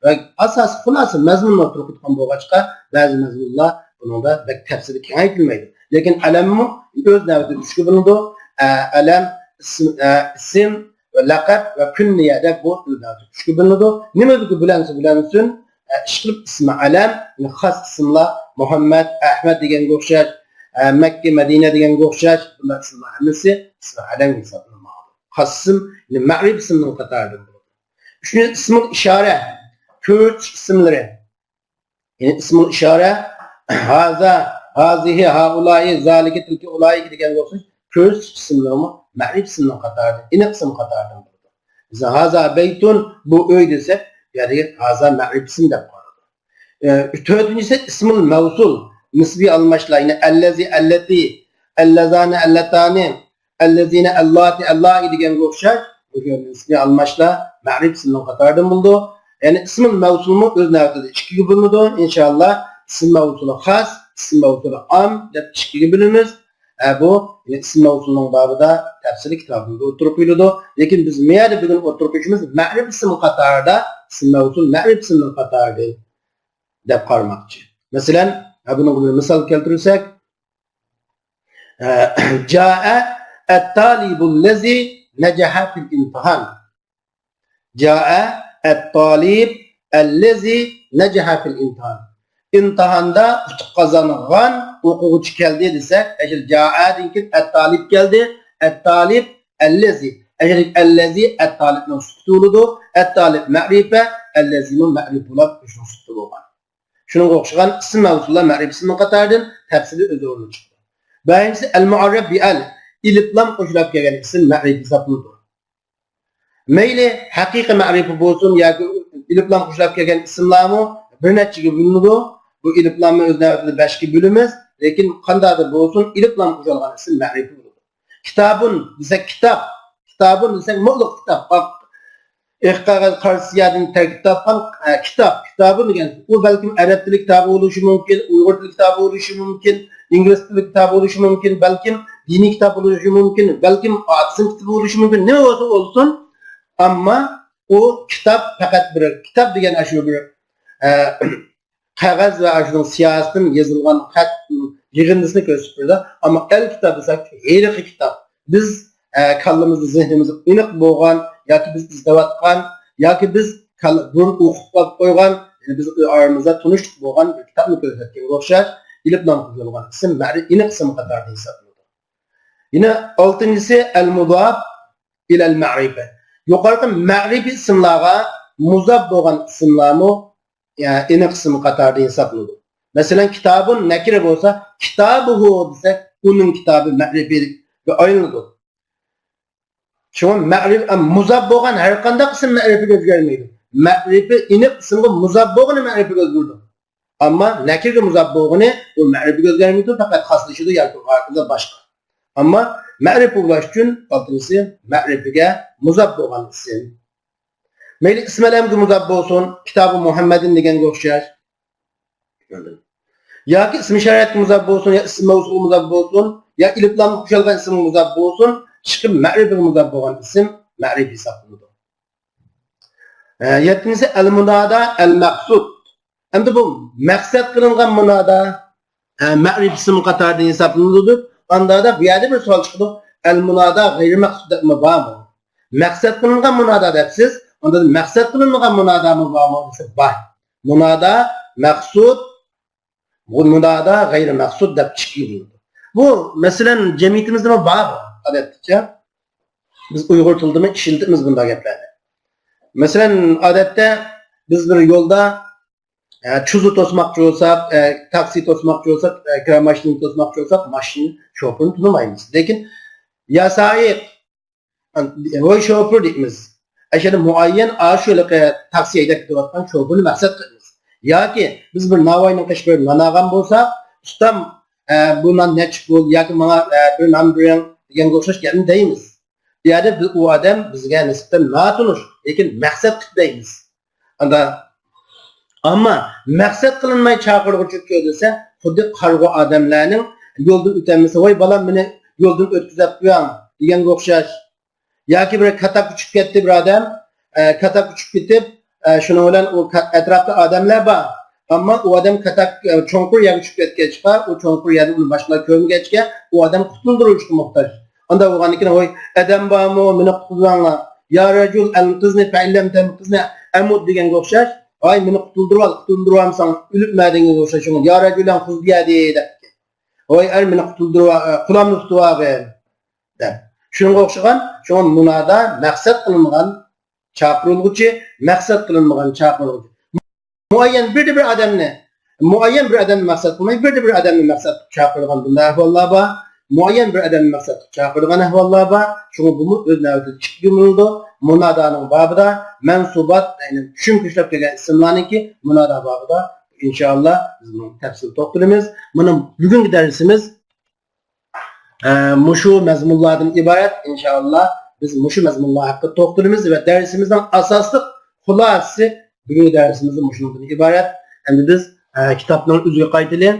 ۋە ئاساسىي خۇلاسە مەزمۇننى ئوتتۇرىغا قويغان بولغاچقا، بەزى مەزمۇنلار بۇنىڭدا بەك تەپسىلىي كېڭەيتىلمەيدۇ. لېكىن ئەلەممۇ ئۆز نۆۋىتىدە ئۈچكە بۆلۈنىدۇ. ئە، ئەلەم، ئىسىم، ئە، ئىسىم ۋە لەقەب ۋە كۈننىيە دەپ بۇ ئۆز نۆۋىتىدە ئۈچكە بۆلۈنىدۇ. نېمىدىكى بۆلەنسە بۆلەنسۇن، ئە، ئىشقىلىپ ئىسمى ئەلەم، يەنى خاس ئىسىملار، مۇھەممەد، ئەھمەد دېگەنگە ئوخشاش، ئە، مەككە، مەدىنە دېگەنگە ئوخشاش، بۇنداق ئىسىملار ھەممىسى ئىسمى ئەلەمگە ھېسابلىنىدۇ. خاس ئىسىم، يەنى مەرىپە ئىسىمنىڭ قاتارىدىن بولىدۇ. ئۈچىنچى، ئىسمۇل ئىشارە، كۆرسىتىش ئىسىملىرى. يەنى ئىسمۇل ئىشارە، ھازا، ھازىھى، ھائۇلائى، زالىكە، تىلكە، ئۇلائىكە دېگەنگە ئوخشاش كۆرسىتىش ئىسىملىرىمۇ مەرىپە ئىسىمنىڭ قاتارىدىن، ئېنىق ئىسىم قاتارىدىن بولىدۇ. مىسال، ھازا بەيتۇن، بۇ ئۆي دېسەك، بۇ يەردىكى ھازا مەرىپە ئىسىم دەپ قارىلىدۇ. ئە، تۆتىنچىسى ئىسمۇل مەۋسۇل، نىسبىي ئالماشلار، يەنى ئەللەزى، ئەللەتى، ئەللەزانى، ئەللەتانى، ئەللەزىنە، ئەللاتى، ئەللائى دېگەنگە ئوخشاش، بۇ يەردە ئىسمى ئالماشلار مەرىپە ئىسىمنىڭ قاتارىدىن بولىدۇ. يەنى ئىسمىل مەۋسۇلمۇ ئۆز نۆۋىتىدە ئىككىگە بۆلۈنىدۇ. ئىنشائاللا، ئىسىم مەۋسۇلى خاس، ئىسىم مەۋسۇلى ئام دەپ ئىككىگە بۆلىمىز. ئە، بۇ، يەنى ئىسىم مەۋسۇلنىڭ بابىدا تەپسىلىي كىتابىمىزدا ئوتتۇرىغا قويۇلىدۇ. لېكىن بىز مۇ يەردە بۈگۈن ئوتتۇرىغا قويۇشىمىز مەرىپە ئىسىم قاتارىدا، ئىسىم مەۋسۇل مەرىپە ئىسىمنىڭ قاتارىدىن دەپ قارىماقچى. مەسىلەن، ھە، بۇنىڭغا بىر مىسال كەلتۈرسەك، ئە، جائە ئەتتالىبۇللەزى نەجەھە فىل ئىمتىھان. جائە ئەتتالىب ئەللەزى نەجەھە فىل ئىمتىھان. ئىمتىھاندا ئۇتۇق قازانغان ئوقۇغۇچى كەلدى دېسەك، ئەشەل جائەدىن كېيىن ئەتتالىب كەلدى. ئەتتالىب ئەللەزى. ئەشەل ئەللەزى ئەتتالىبنىڭ سۈپىتى بولىدۇ. ئەتتالىب مەرىپە، ئەللەزىمۇ مەرىپ بولۇپ، ئۆزىنىڭ سۈپىتى بولغان. شۇنىڭغا ئوخشىغان ئىسىم مەۋسۇللار مەرىپە ئىسىمنىڭ قاتارىدىن تەپسىلىي ئۆز ئورنىدا چىقىدۇ. بەشىنچىسى، ئەل مۇئەررەپ بىئەل، ئېلىپلام قوشۇلۇپ كەلگەن ئىسىم مەرىپە ھېسابلىنىدۇ. مەيلى ھەقىقىي مەرىپە بولسۇن ياكى ئېلىپلام قوشۇلۇپ كەلگەن ئىسىملارمۇ بىر نەچچىگە بۆلۈنىدۇ. بۇ ئېلىپلامنى ئۆز نۆۋىتىدە بەشكە بۆلىمىز، لېكىن قانداقتا بولسۇن ئېلىپلام قوشۇلغان ئىسىم مەرىپە بولىدۇ. كىتابۇن دېسەك كىتاب، كىتابۇن دېسەك مۇتلەق كىتاب. ئېق قەغەز قارا سىيادىن تەركىب تاپقان، ئە، كىتاب، كىتابۇن دېگەن. ئۇ بەلكىم ئەرەب تىلى كىتابى بولۇشى مۇمكىن، ئۇيغۇر تىلى كىتابى بولۇشى مۇمكىن، ئىنگلىز تىلى كىتابى بولۇشى مۇمكىن، بەلكىم دىنىي كىتاب بولۇشى مۇمكىن، بەلكىم ئاتىزم كىتابى بولۇشى مۇمكىن. نېمە بولسا بولسۇن، ئەمما ئۇ كىتاب پەقەت بىر، كىتاب دېگەن ئاشۇ بىر، ئە، قەغەز ۋە ئاشۇنىڭ سىياھىسىدىن يېزىلغان خەت يىغىندىسىنى كۆرسىتىپ بېرىدۇ. ئەمما ئەل كىتاب دېسەك، ھېلىقى كىتاب. بىز، ئە، كاللىمىزدا، زېھنىمىزدە ئېنىق بولغان ياكى بىز ئىزدەۋاتقان ياكى بىز كاللا-، بۇرۇن ئوقۇپ قويغان، يەنى بىز ئارىمىزدا تونۇشلۇق بولغان بىر كىتابنى كۆرسەتكەنگە ئوخشاش، ئېلىپلام قوشۇلغان ئىسىم مەرى-، ئېنىق ئىسىم قاتارىدا ھېسابلىنىدۇ. يەنە ئالتىنچىسى، ئەل مۇزاپ ئىلەل مەرىپە. يۇقىرىقى مەرىپە ئىسىملارغا مۇزاپ بولغان ئىسىملارمۇ يا، ئېنىق ئىسىم قاتارىدا ھېسابلىنىدۇ. مەسىلەن، كىتابۇن نەكىرە بولسا، كىتابۇھۇ دېسەك، ئۇنىڭ كىتابى مەرىپىگە ئايلىنىدۇ. شۇڭا مەرىپ-، ئە، مۇزاپ بولغان ھەر قانداق ئىسىم مەرىپىگە ئۆزگەرمەيدۇ. مەرىپە ئېنىق ئىسىمغا مۇزاپ بولغىنى مەرىپىگە ئۆزگىرىدۇ. ئەمما نەكىرىگە مۇزاپ بولغىنى ئۇ مەرىپىگە ئۆزگەرمەيدۇ، پەقەت خاسلىشىدۇ ياكى ھاكازا باشقا. ئەمما مەرىپە بولۇش ئۈچۈن ئالتىنچىسى مەرىپىگە مۇزاپ بولغان ئىسىم. مەيلى ئىسمى ئەلەمگە مۇزاپ بولسۇن، كىتابى مۇھەممەدىن دېگەنگە ئوخشاش. ياكى ئىسمى ئىشارەتكە مۇزاپ بولسۇن، يا ئىسمى مەۋسۇلغا مۇزاپ بولسۇن، يا ئېلىپلام قوشۇلغان ئىسىمغا مۇزاپ بولسۇن، چىقىپ مەرىپىگە مۇزاپ بولغان ئىسىم مەرىپە ھېسابلىنىدۇ. ئە، يەتتىنچىسى ئەل مۇنادا ئەل مەقسۇد. ئەمدى بۇ مەقسەت قىلىنغان مۇنادا، ئە، مەرىپە ئىسمى قاتارىدىن ھېسابلىنىدۇ. ئاندا بۇ يەردە بىر سوئال چىقىدۇ. ئەل مۇنادا غەيرىي مەقسۇد دەپمۇ بارمۇ؟ مەقسەت قىلىنغان مۇنادا دەپسىز. ئاندا مەقسەت قىلىنمىغان مۇنادامۇ بارمۇ دېسە بار. مۇنادا مەقسۇد، بۇ مۇنادا غەيرىي مەقسۇد دەپ ئىككىگە بۆلۈنىدۇ. بۇ، مەسىلەن، جەمئىيىتىمىزدىمۇ بار بۇ، ئادەتتىچە. بىز ئۇيغۇر تىلىدىمۇ ئىشلىتىمىز بۇنداق گەپلەرنى. مەسىلەن، ئادەتتە بىز بىر يولدا، ئە، چۇزۇ توسماقچى بولساق، ئە، تاكسى توسماقچى بولساق، ئە، كىرا ماشىنىنى توسماقچى بولساق، ماشىنا شوپۇرىنى تونۇمايمىز. لېكىن، يا سائىق، ۋوي شوپۇر دەيمىز. ئەشەدە مۇئەييەن ئاشۇ ھېلىقى تاكسى ھەيدەپ كېتىۋاتقان شوپۇرنى مەقسەت قىلىمىز. ياكى بىز بىر ناۋاينىڭ قېشىغا بېرىپ نان ئالغان بولساق، ئۇستام، ئە، بۇ نان نەچچە پۇل ياكى ماڭا، ئە، بىر نان بېرىڭ دېگەنگە ئوخشاش گەپنى دەيمىز. بۇ يەردە بىز، ئۇ ئادەم بىزگە نىسبەتەن ناتونۇش، لېكىن مەقسەت قىلىپ دەيمىز. ئاندا، ئەمما مەقسەت قىلىنماي چاقىرغۇچى كۆرۈلسە، خۇددى قارىغۇ ئادەملەرنىڭ يولدىن ئۆتەلمىسە، ۋاي بالام، مېنى يولدىن ئۆتكۈزۈپ قويۇڭ دېگەنگە ئوخشاش. ياكى بىر كاتاك ئۇچۇپ كەتتى بىر ئادەم، ئە، كاتاك ئۇچۇپ كېتىپ، ئە، شۇنىڭ بىلەن ئۇ ئەتراپتا ئادەملەر بار. ئەمما ئۇ ئادەم كاتاك، ئە، چوڭقۇر يەرگە چۈشۈپ كەتكەچقا، ئۇ چوڭقۇر يەردىن ئۇنى باشقىلار كۆرمىگەچكە، ئۇ ئادەم قۇتۇلدۇرۇشقا موھتاج. ئاندا بولغاندىكىن، ۋاي ئادەم بارمۇ، مېنى قۇتۇلدۇرۇڭلار. يا رەجۇل ئەنقىزنى فەئىن لەم تەنقىزنى ئەمۇت دېگەنگە ئوخشاش. ۋاي مېنى قۇتۇلدۇرۇۋال، قۇتۇلدۇرۇۋالمىساڭ ئۆلۈپمەن دېگەنگە ئوخشاش. شۇڭا يا رەجۇل ئەنقىز بىيەدى دەپتىكەن. ۋاي ئەر مېنى قۇتۇلدۇرۇۋال، قۇلامنى تۇتۇۋالغىن دەپ. شۇنىڭغا ئوخشىغان، شۇڭا مۇنادا مەقسەت قىلىنغان چاقىرىلغۇچى، مەقسەت قىلىنمىغان چاقىرىلغۇچى. مۇئەييەن بىردە بىر ئادەمنى، مۇئەييەن بىر ئادەمنى مەقسەت قىلماي، بىردە بىر ئادەمنى مەقسەت قىلىپ چاقىرىلغان بۇنداق ئەھۋاللار بار. مۇئەييەن بىر ئادەمنى مەقسەت قىلىپ چاقىرىلغان ئەھۋاللار بار. شۇڭا بۇمۇ ئۆز نۆۋىتىدە ئىككىگە بۆلۈنىدۇ. مۇنادانىڭ بابىدا مەنسۇبات، يەنى چۈشۈرۈم كۈچلەپ كەلگەن ئىسىملارنىڭكى مۇنادا بابىدا ئىنشائاللا بىز بۇنىڭغا تەپسىلىي توختىلىمىز. مانا بۈگۈنكى دەرسىمىز ئە، مۇشۇ مەزمۇنلاردىن ئىبارەت. ئىنشائاللا، بىز مۇشۇ مەزمۇنلار ھەققىدە توختىلىمىز ۋە دەرسىمىزنىڭ ئاساسلىق خۇلاسىسى بۈگۈنكى دەرسىمىزدە مۇشۇنىڭدىن ئىبارەت. ئەمدى بىز، ئە، كىتابنىڭ ئۆزىگە قايتىلى.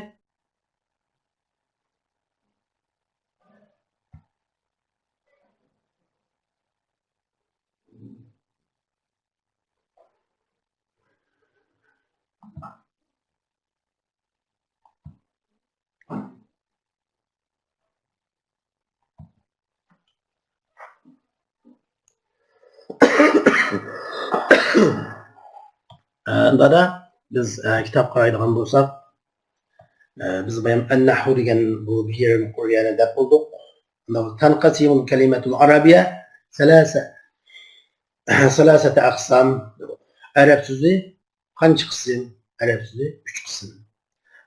ئە، دادا، بىز، ئە، كىتاب قارايدىغان بولساق، ئە، بىز بايام ئەننەھۋ دېگەن بۇ بىر يېرىم قۇرئاننى دەپ بولدۇق. تەنقەسىمۇل كەلىمەتۇل ئەرەبىيە سەلاسە، سەلاسەتە ئەقسام. ئەرەب سۆزى قانچە قىسىم؟ ئەرەب سۆزى ئۈچ قىسىم.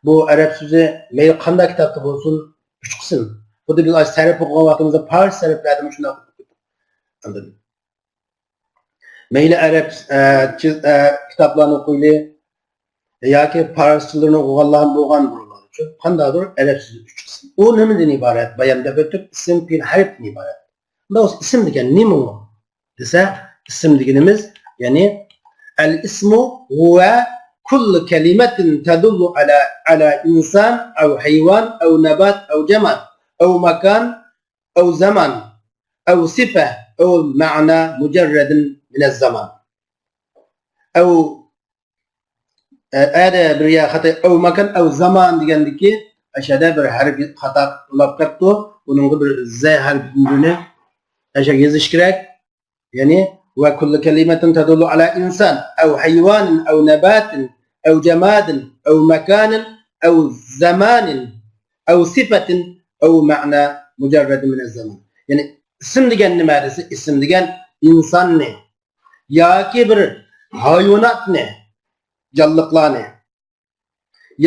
بۇ ئەرەب سۆزى مەيلى قانداق كىتابتا بولسۇن، ئۈچ قىسىم. خۇددى بىز ھازىر سەرپ ئوقۇغان ۋاقتىمىزدا پارس سەرپلەردە مۇشۇنداق ئوقۇپ كېتىپ. ئاندىن مەيلى ئەرەب، ئە، چىز-، ئە، كىتابلارنى ئوقۇيلى ياكى پارسچىلىرىنى ئوقۇغانلار بولغان بۇرۇنلار ئۈچۈن. قانداقتۇر ئەرەب سۆزى ئۈچ قىسىم. ئۇ نېمىدىن ئىبارەت؟ بايام دەپ ئۆتتۇق، ئىسىم، پېئىل، ھەرپتىن ئىبارەت. بۇنداق بولسا ئىسىم دېگەن نېمە ئۇ؟ دېسە، ئىسىم دېگىنىمىز، يەنى، ئەل ئىسمۇ ھۇۋە كۇللۇ كەلىمەتىن تەدۇللۇ ئەلا، ئەلا ئىنسان، ئەۋ ھەيۋان، ئەۋ نەبات، ئەۋ جاماد، ئەۋ ماكان، ئەۋ زامان، ئەۋ سىپە، ئەۋ مەنا مۇجەررەدىن مىنەز زامان. ئەۋ ئە، ئەدە بىر يا خاتا، ئەۋ ماكان، ئەۋ زامان دېگەندىكى، ئەشەدە بىر ھەرپ خاتا بولاپ قاپتۇ. بۇنىڭغا بىر زە ھەرپىنى ئەشە يېزىش كېرەك. يەنى، ۋە كۇللۇ كەلىمەتىن تەدۇللۇ ئەلا ئىنسان، ئەۋ ھەيۋانىن، ئەۋ نەباتىن، ئەۋ جامادىن، ئەۋ ماكانىن، ئەۋ زامانىن، ئەۋ سىپەتىن، ئەۋ مەنا مۇجەررەدىن مىنەز زامان. يەنى، ئىسىم دېگەن نېمە دېسە، ئىسىم دېگەن ئىنساننى، ياكى بىر ھايۋاناتنى، جانلىقلارنى،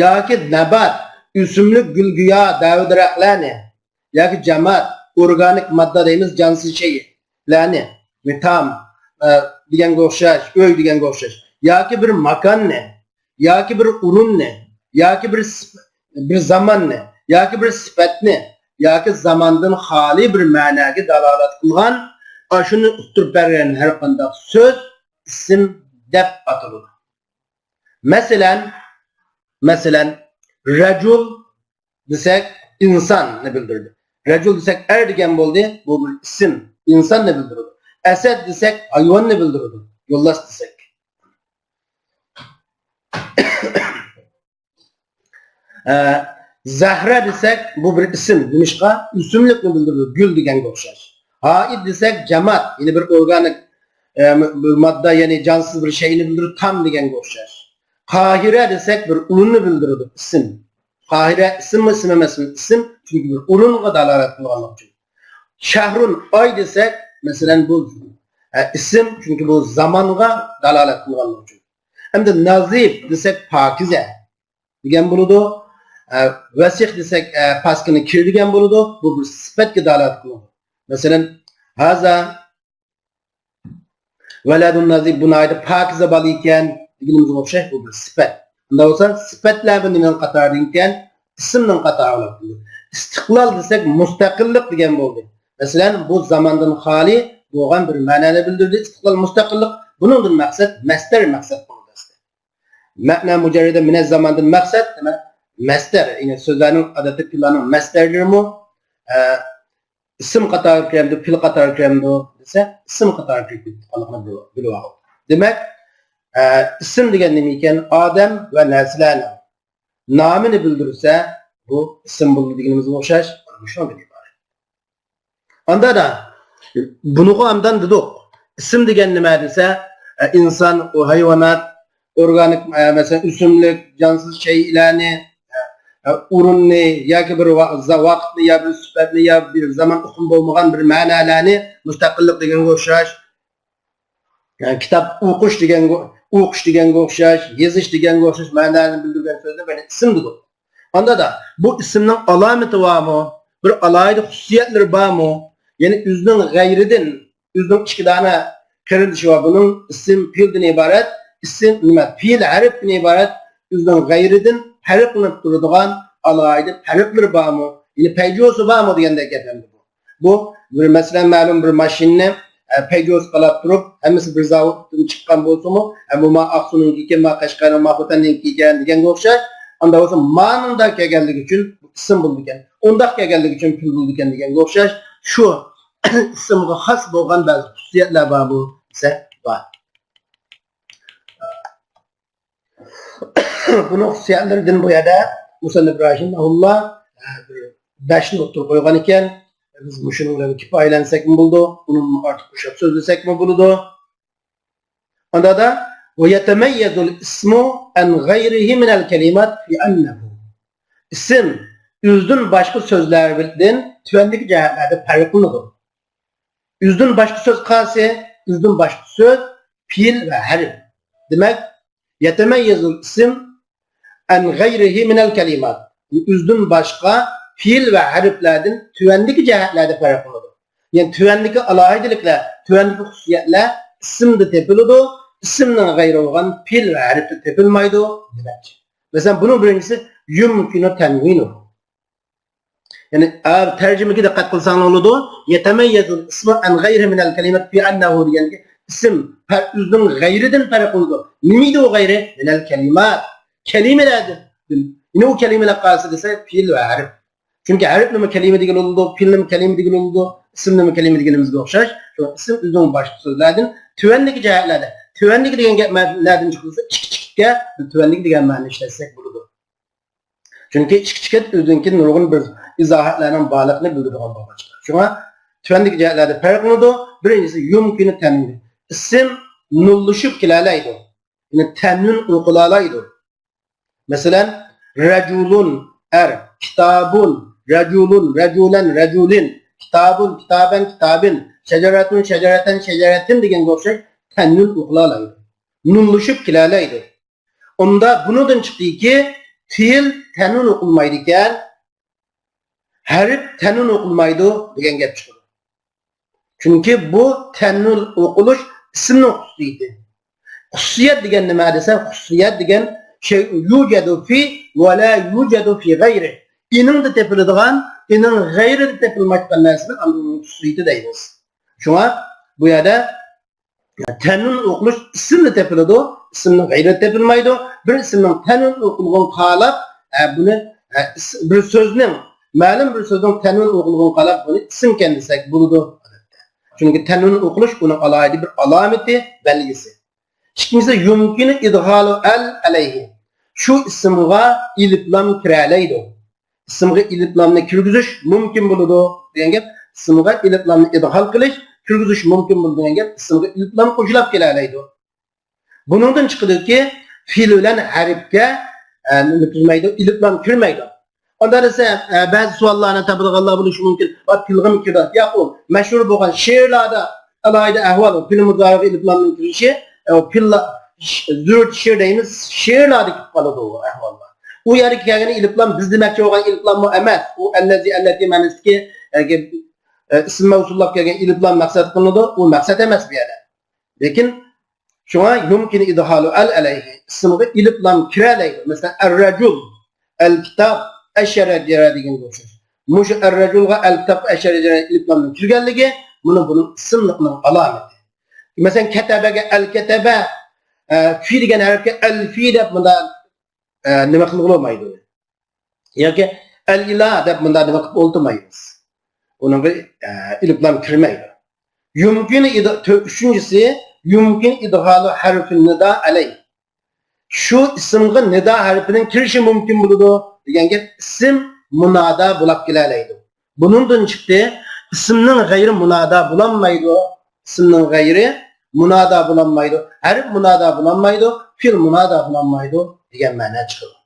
ياكى نەبات، ئۆسۈملۈك، گۈل-گىياھ، دەۋە-دەرەخلەرنى، ياكى جاماد، ئورگانىك ماددا دەيمىز، جانسىز شەيئىلەرنى، مېتام، ئە، دېگەنگە ئوخشاش، ئۆي دېگەنگە ئوخشاش، ياكى بىر ماكاننى، ياكى بىر ئورۇننى، ياكى بىر سىپ-، بىر زاماننى، ياكى بىر سۈپەتنى، ياكى زاماندىن خالىي بىر مەنەگە دالالەت قىلغان، ئاشۇنى ئۇقتۇرۇپ بەرگەن ھەر قانداق سۆز ئىسىم دەپ ئاتىلىدۇ. مەسىلەن، مەسىلەن، رەجۇل دېسەك ئىنساننى بىلدۈرىدۇ. رەجۇل دېسەك ئەر دېگەن بولدى، بۇ بىر ئىسىم، ئىنساننى بىلدۈرىدۇ. ئەسەد دېسەك ھايۋاننى بىلدۈرىدۇ، يولۋاس دېسەك. ئە، زەھرە دېسەك بۇ بىر ئىسىم، نېمىشقا؟ ئۆسۈملۈكنى بىلدۈرىدۇ، گۈل دېگەنگە ئوخشاش. ھائىت دېسەك جامات، يەنى بىر ئورگانىك، ئە، بىر ماددا، يەنى جانسىز بىر شەيئىنى بىلدۈرىدۇ، تام دېگەنگە ئوخشاش. قاھىرە دېسەك بىر ئورۇننى بىلدۈرىدۇ، ئىسىم. قاھىرە ئىسىممۇ، ئىسىم ئەمەسمۇ؟ ئىسىم، چۈنكى بىر ئورۇنغا دالالەت قىلغانلىقى ئۈچۈن. شەھرۇن، ئاي دېسەك، مەسىلەن، بۇ، ئە، ئىسىم، چۈنكى بۇ زامانغا دالالەت قىلغانلىقى ئۈچۈن. ئەمدى نازىف دېسەك پاكىزە دېگەن بولىدۇ. ئە، ۋەسىخ دېسەك، ئە، پاسكىنا كىر دېگەن بولىدۇ. بۇ بىر سۈپەتكە دالالەت قىلىدۇ. مەسىلەن، ھازا ۋەلەدۇن نازىف، بۇ ناھايىتى پاكىزە بالا ئىكەن دېگىنىمىزگە ئوخشاش، بۇ بىر سۈپەت. ئۇنداق بولسا سۈپەتلەر بۇ نېمىنىڭ قاتارىدىن ئىكەن؟ ئىسىمنىڭ قاتارىغا كىرىدۇ. ئىستىقلال دېسەك مۇستەقىللىق دېگەن بولدى. مەسىلەن، بۇ زاماندىن خالىي بولغان بىر مەنىنى بىلدۈردى. ئىستىقلال، مۇستەقىللىق، بۇنىڭدىن مەقسەت مەسدەر مەقسەت قىلىنىدۇ. مەنە مۇجەررىدە مىنەز زاماندىن مەقسەت، دېمەك، مەسدەر، يەنى سۆزلەرنىڭ، ئادەتتە پېئىللارنىڭ مەسدەرلىرىمۇ، ئە، ئىسىم قاتارىغا كىرەمدۇ، پېئىل قاتارىغا كىرەمدۇ دېسە، ئىسىم قاتارىغا كىرىپ كېتىدىغانلىقىنى بىلىۋالىدۇ. دېمەك، ئە، ئىسىم دېگەن نېمە ئىكەن؟ ئادەم ۋە نەرسىلەرنىڭ نامىنى بىلدۈرسە، بۇ ئىسىم بولىدۇ دېگىنىمىزگە ئوخشاش، مۇشۇنىڭدىن ئىبارەت. ئاندا دا، بۇنىغا ئاندان دېدۇق. ئىسىم دېگەن نېمە دېسە، ئە، ئىنسان، ئۇ ھايۋانات، ئورگانىك، ئە، مەسىلەن، ئۆسۈملۈك، جانسىز شەيئىلەرنى، ئە، ئورۇننى ياكى بىر ۋا-، زا-، ۋاقىتنى يا بىر سۈپەتنى يا بىر زامان ئۇقۇمى بولمىغان بىر مەنەلەرنى، مۇستەقىللىق دېگەنگە ئوخشاش، يەنى كىتاب ئوقۇش دېگەنگە، ئوقۇش دېگەنگە ئوخشاش، يېزىش دېگەنگە ئوخشاش مەنىلەرنى بىلدۈرگەن سۆزنى بىر ئىسىم دېدۇق. ئاندا دا، بۇ ئىسىمنىڭ ئالامىتى بارمۇ؟ بىر ئالاھىدە خۇسۇسىيەتلىرى بارمۇ؟ يەنى ئۆزىنىڭ غەيرىدىن، ئۆزىنىڭ ئىككى دانە قېرىندىشى بار. بۇنىڭ ئىسىم پېئىلدىن ئىبارەت، ئىسىم نېمە؟ پېئىل ھەرپتىن ئىبارەت، ئۆزىنىڭ غەيرىدىن پەرقلىنىپ تۇرىدىغان ئالاھىدە پەرقلىرى بارمۇ؟ يەنى پەيجۇسى بارمۇ دېگەندەك گەپ ئەمدى بۇ. بۇ بىر، مەسىلەن، مەلۇم بىر ماشىنىنى، ئە، پەيجۇسى قالاپ تۇرۇپ، ھەممىسى بىر زاۋۇتتىن چىققان بولسىمۇ، ئە، بۇ ما ئاقسۇنىڭكى ئىكەن، ما قەشقەرنىڭ، ما خوتەننىڭكى ئىكەن دېگەنگە ئوخشاش. ئاندا بولسا مانىڭدا كەلگەنلىكى ئۈچۈن ئىسىم بولىدىكەن، ئۇنداق كەلگەنلىكى ئۈچۈن پېئىل بولىدىكەن دېگەنگە ئوخشاش. شۇ ئىسىمغا خاس بولغان بەزى خۇسۇسىيەتلەر بارمۇ دېسە، بار. بۇنىڭ خۇسۇسىيەتلىرىدىن بۇ يەردە مۇسەننىپ رەھىمەھۇللا، ئە، بىر بەشنى ئوتتۇرىغا قويغان ئىكەن. بىز مۇشۇنىڭ بىلەن كۇپايىلەنسەكمۇ بولىدۇ، ئۇنىڭدىن ئارتۇق قوشۇپ سۆزلىسەكمۇ بولىدۇ. ئاندا دا، ويتميز الاسم عن غيره من الكلمات بأنه. ئىسىم ئۆزىدىن باشقا سۆزلەردىن تۆۋەندىكى جەھەتلەردە پەرقلىنىدۇ. ئۆزىدىن باشقا سۆز قايسى؟ ئۆزىدىن باشقا سۆز، پېئىل ۋە ھەرپ. دېمەك، يتميز الاسم عن غيره من الكلمات. ئۆزىدىن باشقا پېئىل ۋە ھەرپلەردىن تۆۋەندىكى جەھەتلەردە پەرقلىنىدۇ. يەنى تۆۋەندىكى ئالاھىدىلىكلەر، تۆۋەندىكى خۇسۇسىيەتلەر ئىسىمدە تېپىلىدۇ، ئىسىمنىڭ غەيرى بولغان پېئىل ۋە ھەرپتە تېپىلمايدۇ دېمەكچى. مەسىلەن، بۇنىڭ بىرىنچىسى يمكن تنوينه. يەنى، ئە، تەرجىمىگە دىققەت قىلساڭلار بولىدۇ. يتميز الاسم عن غيره من الكلمات بأنه دېگەندىكى ئىسىم پە-، ئۆزىنىڭ غەيرىدىن پەرقلىنىدۇ. نېمە ئىدى ئۇ غەيرى؟ من الكلمات. كەلىمىلەردىن. يەنى ئۇ كەلىمىلەر قايسى دېسە، پېئىل ۋە ھەرپ. چۈنكى ھەرپنىمۇ كەلىمە دېگىلى بولىدۇ، پېئىلنىمۇ كەلىمە دېگىلى بولىدۇ، ئىسىمنىمۇ كەلىمە دېگىنىمىزگە ئوخشاش. شۇڭا ئىسىم ئۆزىنىڭ باشقا سۆزلەردىن تۆۋەندىكى جەھەتلەردە، تۆۋەندىكى دېگەن گەپ مە-، نەدىن چىقىدۇ دېسە، ئىككى چىقىدىكەن، بىز تۆۋەندىكى دېگەن مەنىنى ئىشلەتسەك بولىدۇ. چۈنكى ئىككى چىقىت ئۆزىدىن كېيىن نۇرغۇن بىر ئىزاھاتلارنىڭ بارلىقىنى بىلدۈرىدىغان بولغاچقا. شۇڭا تۆۋەندىكى جەھەتلەردە پەرقلىنىدۇ. بىرىنچىسى يمكن تنوين. ئىسىم نۇنلىشىپ كېلەلەيدۇ. يەنى تەنۋىن ئوقۇلالايدۇ. مەسىلەن، رەجۇلۇن، ئەر، كىتابۇن، رەجۇلۇن، رەجۇلەن، رەجۇلىن، كىتابۇن، كىتابەن، كىتابىن، شەجەرەتۇن، شەجەرەتەن، شەجەرەتىن دېگەنگە ئوخشاش تەنۋىن ئوقۇلالايدۇ. نۇنلىشىپ كېلەلەيدۇ. ئۇندا بۇنىڭدىن چىقتىكى، پېئىل تەنۋىن ئوقۇلمايدىكەن، ھەرپ تەنۋىن ئوقۇلمايدۇ دېگەن گەپ چىقىدۇ. چۈنكى بۇ تەنۋىن ئوقۇلۇش ئىسىمنىڭ خۇسۇسىيىتى. خۇسۇسىيەت دېگەن نېمە دېسە، خۇسۇسىيەت دېگەن شەيئۇن يۇجەدۇ فى ۋە لا يۇجەدۇ فى غەيرى. ئېنىڭدا تېپىلىدىغان، ئىنىڭ غەيرىدە تېپىلمايدىغان نەرسىنى ئاندىن ئۇنىڭ خۇسۇسىيىتى دەيمىز. شۇڭا بۇ يەردە تەنۋىن ئوقۇلۇش ئىسىمدە تېپىلىدۇ، ئىسىمنىڭ غەيرىدە تېپىلمايدۇ. بىر ئىسىمنىڭ تەنۋىن ئوقۇلغىنى قالاپ، ئە، بۇنى، ئە، ئىس-، بىر سۆزنىڭ، مەلۇم بىر سۆزنىڭ تەنۋىن ئوقۇلغىنى قالاپ، بۇنى ئىسىمكەن دېسەك بولىدۇ. چۈنكى تەنۋىن ئوقۇلۇش ئۇنىڭ ئالاھىدە بىر ئالامىتى، بەلگىسى. ئىككىنچىسى، يۇمكىنۇ ئىدخالۇ ئەل ئەلەيھى. شۇ ئىسىمغا ئېلىپلام كىرەلەيدۇ. ئىسىمغا ئېلىپلامنى كىرگۈزۈش مۇمكىن بولىدۇ دېگەن گەپ، ئىسىمغا ئېلىپلامنى ئىدخال قىلىش، كىرگۈزۈش مۇمكىن بولىدۇ دېگەن گەپ، ئىسىمغا ئېلىپلام قوشۇلاپ كېلەلەيدۇ. بۇنىڭدىن چىقىدۇكى، فېئىل بىلەن ھەرپكە، ئە، نېمە كىرمەيدۇ؟ ئېلىپلام كىرمەيدۇ. ئاندا دېسە، ئە، بەزى سوئاللارنى تاپىدىغانلار بولۇشى مۇمكىن. ۋە پېئىلغىمۇ كىرىدۇ. ياق، ئۇ مەشھۇر بولغان شېئىرلاردا ئالاھىدە ئەھۋال، پېئىل مۇزارىغا ئېلىپلامنىڭ كىرىشى، ئە، پېئىل، ش-، زۆرۈر شېئىر دەيمىز، شېئىرلاردا كېلىپ قالىدۇ ئۇ ئەھۋاللار. ئۇ يەرگە كەلگەن ئېلىپلام بىز دېمەكچى بولغان ئېلىپلاممۇ ئەمەس. ئۇ ئەللەزى، ئەللەتى مەنىسىدىكى، ئە، ئىسىم مەۋسۇللاپ كەلگەن ئېلىپلام مەقسەت قىلىنىدۇ. ئۇ مەقسەت ئەمەس بۇ يەردە. لېكىن شۇڭا يۇمكىن ئىدخالۇ ئەل ئەلەيھى، ئىسىمغا ئېلىپلام كىرەلەيدۇ. مەسىلەن، ئەررەجۇل، ئەلكىتاب، ئەششەجەرە دېگەنگە ئوخشاش. مۇشۇ ئەررەجۇلغا ئەلكىتاب، ئەششەجەرە ئېلىپلامنىڭ كىرگەنلىكى، مانا بۇنىڭ ئىسىملىقنىڭ ئالامىتى. مەسىلەن، كەتەبەگە ئەلكەتەبە، ئە، فى دېگەن ھەرپكە ئەلفى دەپ مۇنداق، ئە، نېمە قىلغىلى بولمايدۇ. ياكى ئەلئىلا دەپ مۇنداق نېمە قىلىپ ئولتۇرمايمىز. ئۇنىڭغا، ئە، ئېلىپلام كىرمەيدۇ. يۇمكىن ئىد-، تۆ-، ئۈچىنچىسى، يۇمكىن ئىدخالۇ ھەرفىن نىدا ئەلەي. شۇ ئىسىمغا نىدا ھەرپىنىڭ كىرىشى مۇمكىن بولىدۇ دېگەن گەپ، ئىسىم مۇنادا بولاپ كېلەلەيدۇ. بۇنىڭدىن چىقتى، ئىسىمنىڭ غەيرى مۇنادا بولالمايدۇ. ئىسىمنىڭ غەيرى مۇنادا بولالمايدۇ. ھەرپ مۇنادا بولالمايدۇ. پېئىل مۇنادا بولالمايدۇ دېگەن مەنە چىقىدۇ.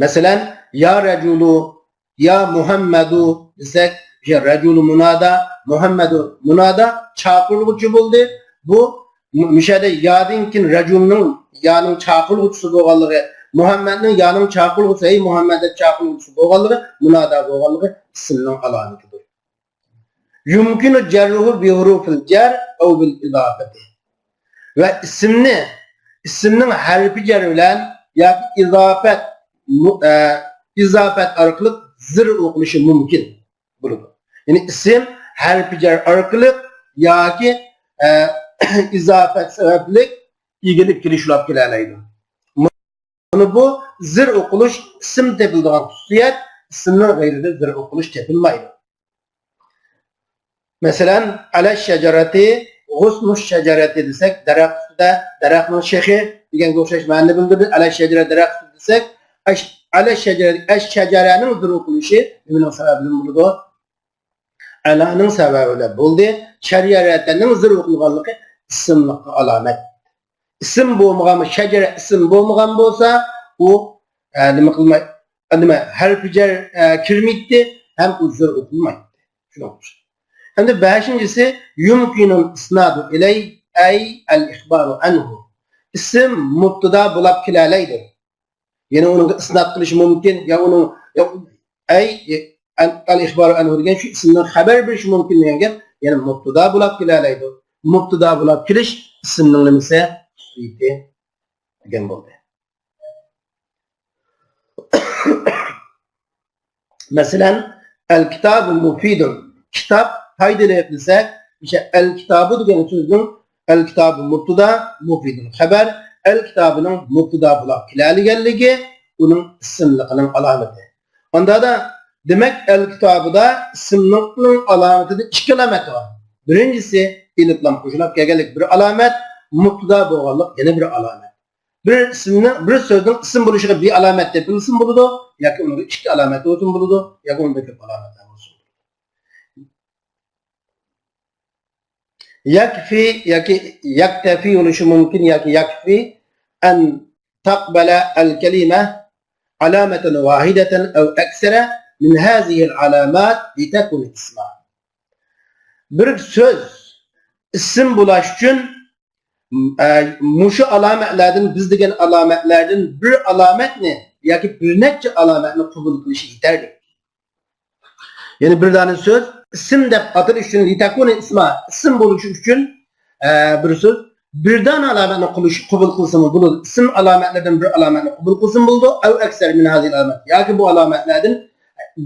مەسىلەن، يا رەجۇلۇ، يا مۇھەممەدۇ دېسەك، يا رەجۇلۇ مۇنادا، مۇھەممەدۇ مۇنادا، چاقىرغۇچى بولدى. بۇ مۇ-، مۇشۇ يەردە يادىن كېيىن رەجۇلنىڭ، يانىڭ چاقىرغۇچىسى بولغانلىقى، مۇھەممەدنىڭ يانىڭ چاقىرغۇچىسى، ھەي مۇھەممەد دەپ چاقىرغۇچىسى بولغانلىقى، مۇنادا بولغانلىقى ئىسىمنىڭ ئالامىتىدۇر. يۇمكىنۇ جەررۇھۇ بىھۇرۇفىل جەر ئەۋ بىل ئىزاپەتى. ۋە ئىسىمنى، ئىسىمنىڭ ھەرپى جەر بىلەن ياكى ئىزاپەت، مۇ-، ئە، ئىزاپەت ئارقىلىق زىر ئوقۇلۇشى مۇمكىن بولىدۇ. يەنى ئىسىم ھەرپى جەر ئارقىلىق ياكى، ئە، ئىزاپەت سەۋەبلىك ئىگىلىك كېلىشىۋاپ كېلەلەيدۇ. مانا بۇ زىر ئوقۇلۇش ئىسىم تېپىلىدىغان خۇسۇسىيەت، ئىسىمنىڭ غەيرىدە زىر ئوقۇلۇش تېپىلمايدۇ. مەسىلەن، ئەلەش شەجەرەتى، غۇسنۇش شەجەرەتى دېسەك، دەرەخ ئۈستىدە، دەرەخنىڭ شېخى دېگەنگە ئوخشاش مەنىنى بىلدۈردى. ئەلەش شەجەرە، دەرەخ ئۈستىدە دېسەك، ئەش-، ئەلەش شەجەرە، ئەش شەجەرەنىڭ زىر ئوقۇلۇشى نېمىنىڭ سەۋەبىدىن بولىدۇ؟ ئەلانىڭ سەۋەبى بىلەن بولدى. شەجەرەتەننىڭ زىر ئوقۇلغانلىقى ئىسىملىققا ئالامەت. ئىسىم بولمىغان، شەجەرە ئىسىم بولمىغان بولسا، ئۇ، ئە، نېمە قىلماي، ئە، نېمە، ھەرپى جەر، ئە، كىرمەيتتى، ھەم ئۇ زىر ئوقۇلمايتتى. شۇنىڭ ئۈچۈن. ئەمدى بەشىنچىسى، يۇمكىنۇل ئىسنادۇ ئىلەي، ئەي ئەل ئىخبارۇ ئەنھۇ. ئىسىم مۇبتىدا بولاپ كېلەلەيدۇ. يەنى ئۇنىڭغا ئىسناد قىلىش مۇمكىن، يا ئۇنىڭ، يا، ئەي، ئەن-، ئەل ئىخبارۇ ئەنھۇ دېگەن شۇ ئىسىمنىڭ خەۋەر بېرىشى مۇمكىن دېگەن گەپ، يەنى مۇبتىدا بولاپ كېلەلەيدۇ. مۇبتىدا بولاپ كېلىش ئىسىمنىڭ نېمىسى؟ خۇسۇسىيىتى دېگەن بولدى. مەسىلەن، ئەل كىتابۇ مۇفىدۇن. كىتاب پايدىلىق دېسەك، ئىشە ئەل كىتابۇ دېگەن سۆزنىڭ ئەل كىتابۇ مۇبتىدا، مۇفىدۇن خەۋەر، ئەل كىتابىنىڭ مۇبتىدا بولاپ كېلەلىگەنلىكى ئۇنىڭ ئىسىملىقىنىڭ ئالامىتى. ئاندا دا، دېمەك، ئەل كىتابىدا ئىسىملىقنىڭ ئالامىتىدە ئىككى ئالامەت بار. بىرىنچىسى، ئېلىپلام قوشۇلاپ كەلگەنلىك بىر ئالامەت، مۇبتىدا بولغانلىق يەنە بىر ئالامەت. بىر ئىسىمنىڭ، بىر سۆزنىڭ ئىسىم بولۇشىغا بىر ئالامەت دەپ بىلسىمۇ بولىدۇ، ياكى ئۇنىڭغا ئىككى ئالامەت بولسىمۇ بولىدۇ، ياكى ئۇنىڭدا كۆپ ئالامەتلەر بولسۇن. يەكفى ياكى يەكتەفى بولۇشى مۇمكىن، ياكى يەكفى ئەن تەقبەلە ئەل كەلىمە ئالامەتەن ۋاھىدەتەن ئەۋ ئەكسەرە مىن ھازىھىل ئالامات لىتەكۇنە ئىسما. بىر سۆز ئىسىم بولاش ئۈچۈن، ئە، مۇشۇ ئالامەتلەردىن، بىز دېگەن ئالامەتلەردىن بىر ئالامەتنى ياكى بىر نەچچە ئالامەتنى قوبۇل قىلىشى يېتەرلىك. يەنى بىر دانە سۆز ئىسىم دەپ ئاتىلىش ئۈچۈن، لىتەكۇنە ئىسما، ئىسىم بولۇشى ئۈچۈن، ئە، بىر سۆز بىر دانە ئالامەتنى قۇلۇش-، قوبۇل قىلسىمۇ بولىدۇ. ئىسىم ئالامەتلىرىدىن بىر ئالامەتنى قوبۇل قىلسىمۇ بولىدۇ. ئەۋ ئەكسەر مىن ھازىھىل ئالامەت. ياكى بۇ ئالامەتلەردىن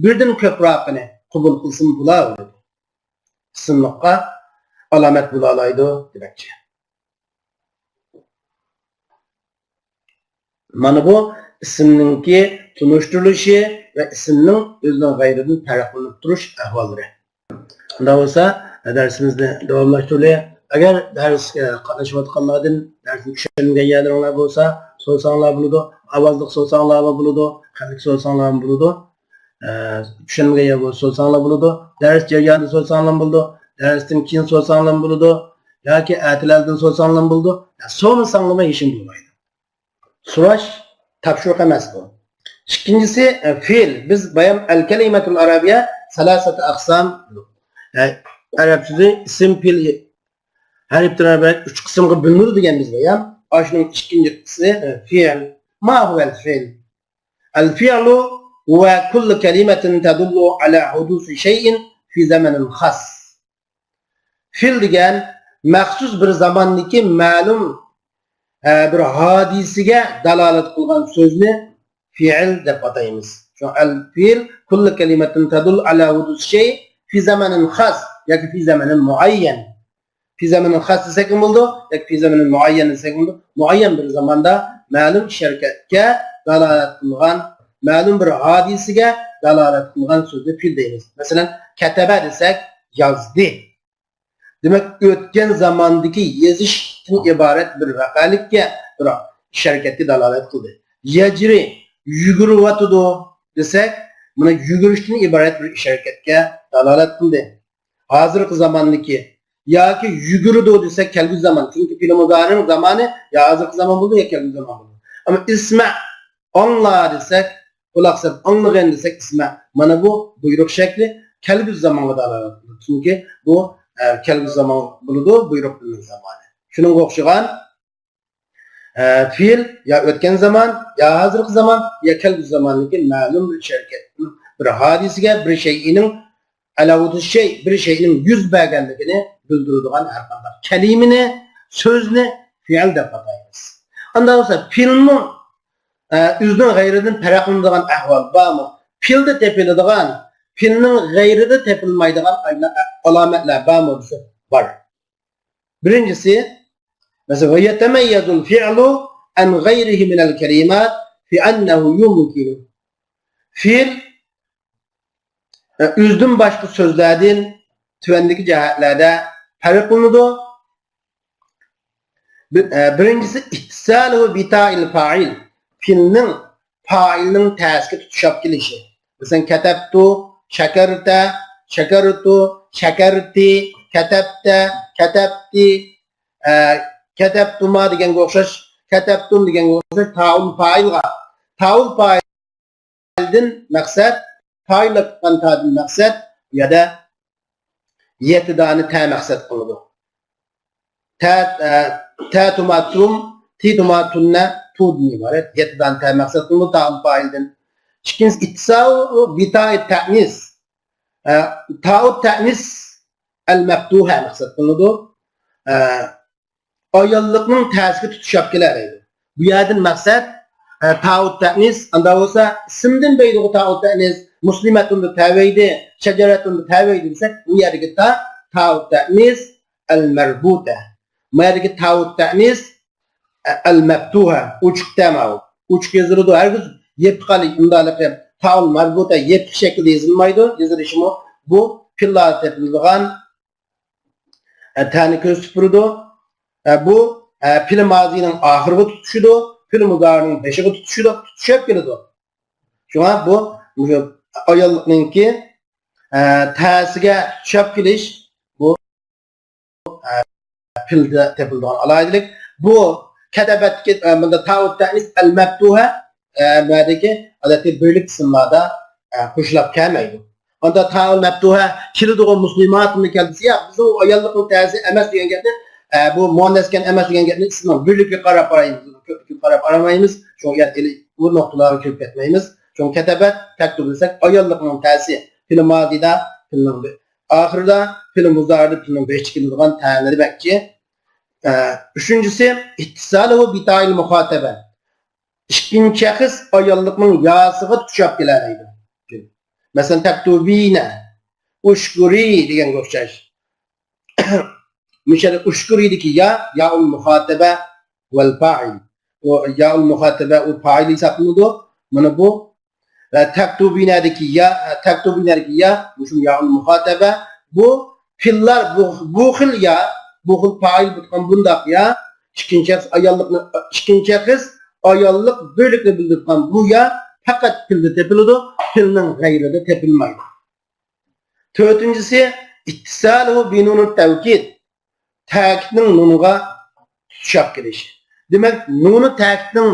بىردىن كۆپرەكىنى قوبۇل قىلسىمۇ بولىدۇ. ئىسىملىققا ئالامەت بولالايدۇ دېمەكچى. مانا بۇ ئىسىمنىڭكى تونۇشتۇرۇلۇشى ۋە ئىسىمنىڭ ئۆزىنىڭ غەيرىدىن پەرقلىنىپ تۇرۇش ئەھۋاللىرى. شۇنداق بولسا، دەرسىمىزنى داۋاملاشتۇرۇلى. ئەگەر دەرسكە قاتنىشىۋاتقانلاردىن دەرسنى چۈشەنمىگەن يەرلىرىڭلار بولسا، سورىساڭلار بولىدۇ. ئاۋازلىق سورىساڭلارمۇ بولىدۇ، خەتلىك سورىساڭلارمۇ بولىدۇ. ئە، چۈشەنمىگەن يەر بولسا سورىساڭلار بولىدۇ. دەرس جەريانىدا سورىساڭلارمۇ بولىدۇ. دەرستىن كېيىن سورىساڭلارمۇ بولىدۇ. ياكى ئەتىلەردىن سورىساڭلارمۇ بولىدۇ. يا، سورىمىساڭلارمۇ ھېچنېمە بولمايدۇ. سوراش تاپشۇرۇق ئەمەس بۇ. ئىككىنچىسى، ئە، فېئىل. بىز بايام ئەل كەلىمەتۇل ئەرەبىيە سەلاسەتۇ ئەقسام. ئە، ئەرەب سۆزى ئىسىم، پېئىل، ھەرپتىن ئىبارەت ئۈچ قىسىمغا بۆلۈنىدۇ دېگەن بىز بايام. ئاشۇنىڭ ئىككىنچىسى، ئە، فېئىل. ما ھۇۋەل فېئىل؟ ئەل فېئىلۇ ھۇۋە كۇللۇ كەلىمەتىن تەدۇللۇ ئەلا ھۇدۇسى شەيئىن فى زەمەنىن خاس. فېئىل دېگەن مەخسۇس بىر زاماندىكى مەلۇم، ئە، بىر ھادىسىگە دالالەت قىلغان سۆزنى فېئىل دەپ ئاتايمىز. شۇڭا ئەل فېئىل كۇللۇ كەلىمەتىن تەدۇللۇ ئەلا ھۇدۇسى شەيئىن فى زەمەنىن خاس ياكى فى زەمەنىن مۇئەييەن. فى زەمەنىن خاس دېسەكمۇ بولىدۇ، ياكى فى زەمەنىن مۇئەييەن دېسەكمۇ بولىدۇ. مۇئەييەن بىر زاماندا مەلۇم ئىش ھەرىكەتكە دالالەت قىلغان، مەلۇم بىر ھادىسىگە دالالەت قىلغان سۆزنى فېئىل دەيمىز. مەسىلەن، كەتەبە دېسەك، يازدى. دېمەك، ئۆتكەن زاماندىكى يېزىشتىن ئىبارەت بىر ۋەقەلىككە، بىر ئىش ھەرىكەتكە دالالەت قىلدى. يەجرى، يۈگۈرۈۋاتىدۇ دېسەك، مانا يۈگۈرۈشتىن ئىبارەت بىر ئىش ھەرىكەتكە دالالەت قىلدى. ھازىرقى زاماندىكى ياكى يۈگۈرىدۇ دېسەك، كەلگۈسى زامان، چۈنكى پېئىل مۇزارىنىڭ زامانى يا ھازىرقى زامان بولىدۇ، يا كەلگۈسى زامان بولىدۇ. ئەمما ئىسمە، ئاڭلا دېسەك، قۇلاق سېلىپ ئاڭلىغىن دېسەك، ئىسمە. مانا بۇ بۇيرۇق شەكلى كەلگۈسى زامانغا دالالەت قىلىدۇ. چۈنكى بۇ، ئە، كەلگۈسى زامان بولىدۇ، بۇيرۇق بىلىنىش زامانى. شۇنىڭغا ئوخشىغان، ئە، پېئىل يا ئۆتكەن زامان، يا ھازىرقى زامان، يا كەلگۈسى زاماندىكى مەلۇم بىر شەركەت، بىر ھادىسىگە، بىر شەيئىنىڭ ئەلا ھۇدۇسى شەي، بىر شەيئىنىڭ يۈز بەرگەنلىكىنى بىلدۈرىدىغان ھەر قانداق كەلىمىنى، سۆزنى پېئىل دەپ ئاتايمىز. ئانداق بولسا پېئىلمۇ ئە، ئۆزىنىڭ غەيرىدىن پەرقلىنىدىغان ئەھۋال بارمۇ؟ پېئىلدە تېپىلىدىغان، پېئىلنىڭ غەيرىدە تېپىلمايدىغان ئايلا-، ئە، ئالامەتلەر بارمۇ دېسە، بار. بىرىنچىسى، مەسىلەن، ۋە يەتەمەييەزۇل فېئلۇ ئەن غەيرىھى مىنەل كەلىمات بىئەننەھۇ يۇمكىنۇ. پېئىل، ئە، ئۆزىدىن باشقا سۆزلەردىن تۆۋەندىكى جەھەتلەردە پەرقلىنىدۇ. بىر-، ئە، بىرىنچىسى، ئىتتىسالۇ بىتائىل پائىل. پېئىلنىڭ پائىلنىڭ تەسىگە تۇتىشىپ كېلىشى. مەسىلەن، كەتەپتۇ، شەكەرتە، شەكەرتۇ، شەكەرتى، كەتەپتە، كەتەپتى، ئە، كەتەپتۇما دېگەنگە ئوخشاش، كەتەپتۇم دېگەنگە ئوخشاش تائۇل پائىلغا. تائۇل پائىل دىن مەقسەت، تائىنلىق قىلغان تادىن مەقسەت، بۇ يەردە يەتتە دانە تە مەقسەت قىلىنىدۇ. تە، ئە، تە تۇما تۇم، تى تۇما تۇننە، تۇدىن ئىبارەت. يەتتە دانە تە مەقسەت قىلىنىدۇ تائۇل پائىلدىن. ئىككىنچىسى، ئىتتىساۋۇ بىتائىت تەئنىس. ئە، تائۇت تەئنىس ئەل مەپتۇھە مەقسەت قىلىنىدۇ. ئە، ئاياللىقنىڭ تەسىگە تۇتىشىپ كېلەلەيدۇ. بۇ يەردىن مەقسەت، ئە، تائۇت تەئنىس، ئاندا بولسا ئىسىمدىن بەيدىغۇ تائۇت تەئنىس، مۇسلىمەتۇندا تەۋەيدى، شەجەرەتۇندا تەۋەيدى دېسەك، بۇ يەردىكى تا، تائۇت تەئنىس ئەل مەربۇتە. بۇ يەردىكى تائۇت تەئنىس، ئە، ئەل مەپتۇھە، ئوچۇق تە ماۋۇ. ئوچۇق يېزىلىدۇ، ھەرگىز يېپىق ئۇنداقلىقى تائۇل مەربۇتە يېپىق شەكىلدە يېزىلمايدۇ، يېزىلىشىمۇ بۇ پېئىللاردا تېپىلىدىغان ئە، تەنى كۆرسىتىپ بېرىدۇ. ئە، بۇ، ئە، پېئىل مازىنىڭ ئاخىرىغا تۇتىشىدۇ، پېئىل مۇزارىنىڭ بېشىغا تۇتىشىدۇ، تۇتىشىپ كېلىدۇ. شۇڭا بۇ، مۇشۇ ئاياللىقنىڭكى، ئە، تەسىگە تۇتىشىپ كېلىش، بۇ، ئە، پېئىلدە تېپىلىدىغان ئالاھىدىلىك. بۇ كەتەبەتتىكى، ئە، بۇندا تائۇت تەئنىس ئەل مەپتۇھە، ئە، نەدىكى ئادەتتە بىرلىك ئىسىملاردا، ئە، قوشۇلۇپ كەلمەيدۇ. ئاندا تائۇل مەپتۇھە كېلىدىغۇ مۇسلىماتۇندا كەلدى دېسە، ياق، بىز ئۇ ئاياللىقنىڭ تەسى ئەمەس دېگەن گەپنى، ئە، بۇ مۇئەننەسكەن ئەمەس دېگەن گەپنى ئىسمنىڭ بىرلىكىگە قاراپ قارايمىز، كۆپلۈكىگە قاراپ قارىمايمىز. شۇڭا يەنە ئۇ نۇقتىلارغا كىرىپ كەتمەيمىز. شۇڭا كەتەبەت، تەكتۇب دېسەك، ئاياللىقنىڭ تەسى پېئىل مازىدا پېئىلنىڭ بى-، ئاخىرىدا، پېئىل مۇزارىدا پېئىلنىڭ بېشىدا كېلىدىغان تەنى دېمەكچى. ئە، ئۈچىنچىسى، اتصاله بتاء المخاطبة. ئىككىنچى شەخس ئاياللىقنىڭ ياسىغا تۇتىشىپ كېلەلەيدۇ. مەسىلەن، تەكتۇبىنە، ئۇشكۇرى دېگەنگە ئوخشاش. مۇشۇ يەردە ئۇشكۇرىدىكى يا، يائۇل مۇخاتەبە ۋەل پائىل. ئۇ يائۇل مۇخاتەبە، ئۇ پائىل ھېسابلىنىدۇ. مانا بۇ، ۋە تەكتۇبىنەدىكى يا، تەكتۇبىنەدىكى يا، مۇشۇ يائۇل مۇخاتەبە. بۇ پېئىللار، بۇ، بۇ خىل يا، بۇ خىل پائىل بولغان بۇنداق يا، ئىككىنچى شەخس ئاياللىقنى، ئىككىنچى شەخس ئاياللىق بىرلىكنى بىلدۈرىدىغان بۇ يا پەقەت پېئىلدە تېپىلىدۇ، پېئىلنىڭ غەيرىدە تېپىلمايدۇ. تۆتىنچىسى، اتصاله بنون التوكيد. تەكىتنىڭ نۇنغا تۇتىشىپ كېلىشى. دېمەك، نۇنى تەكىتنىڭ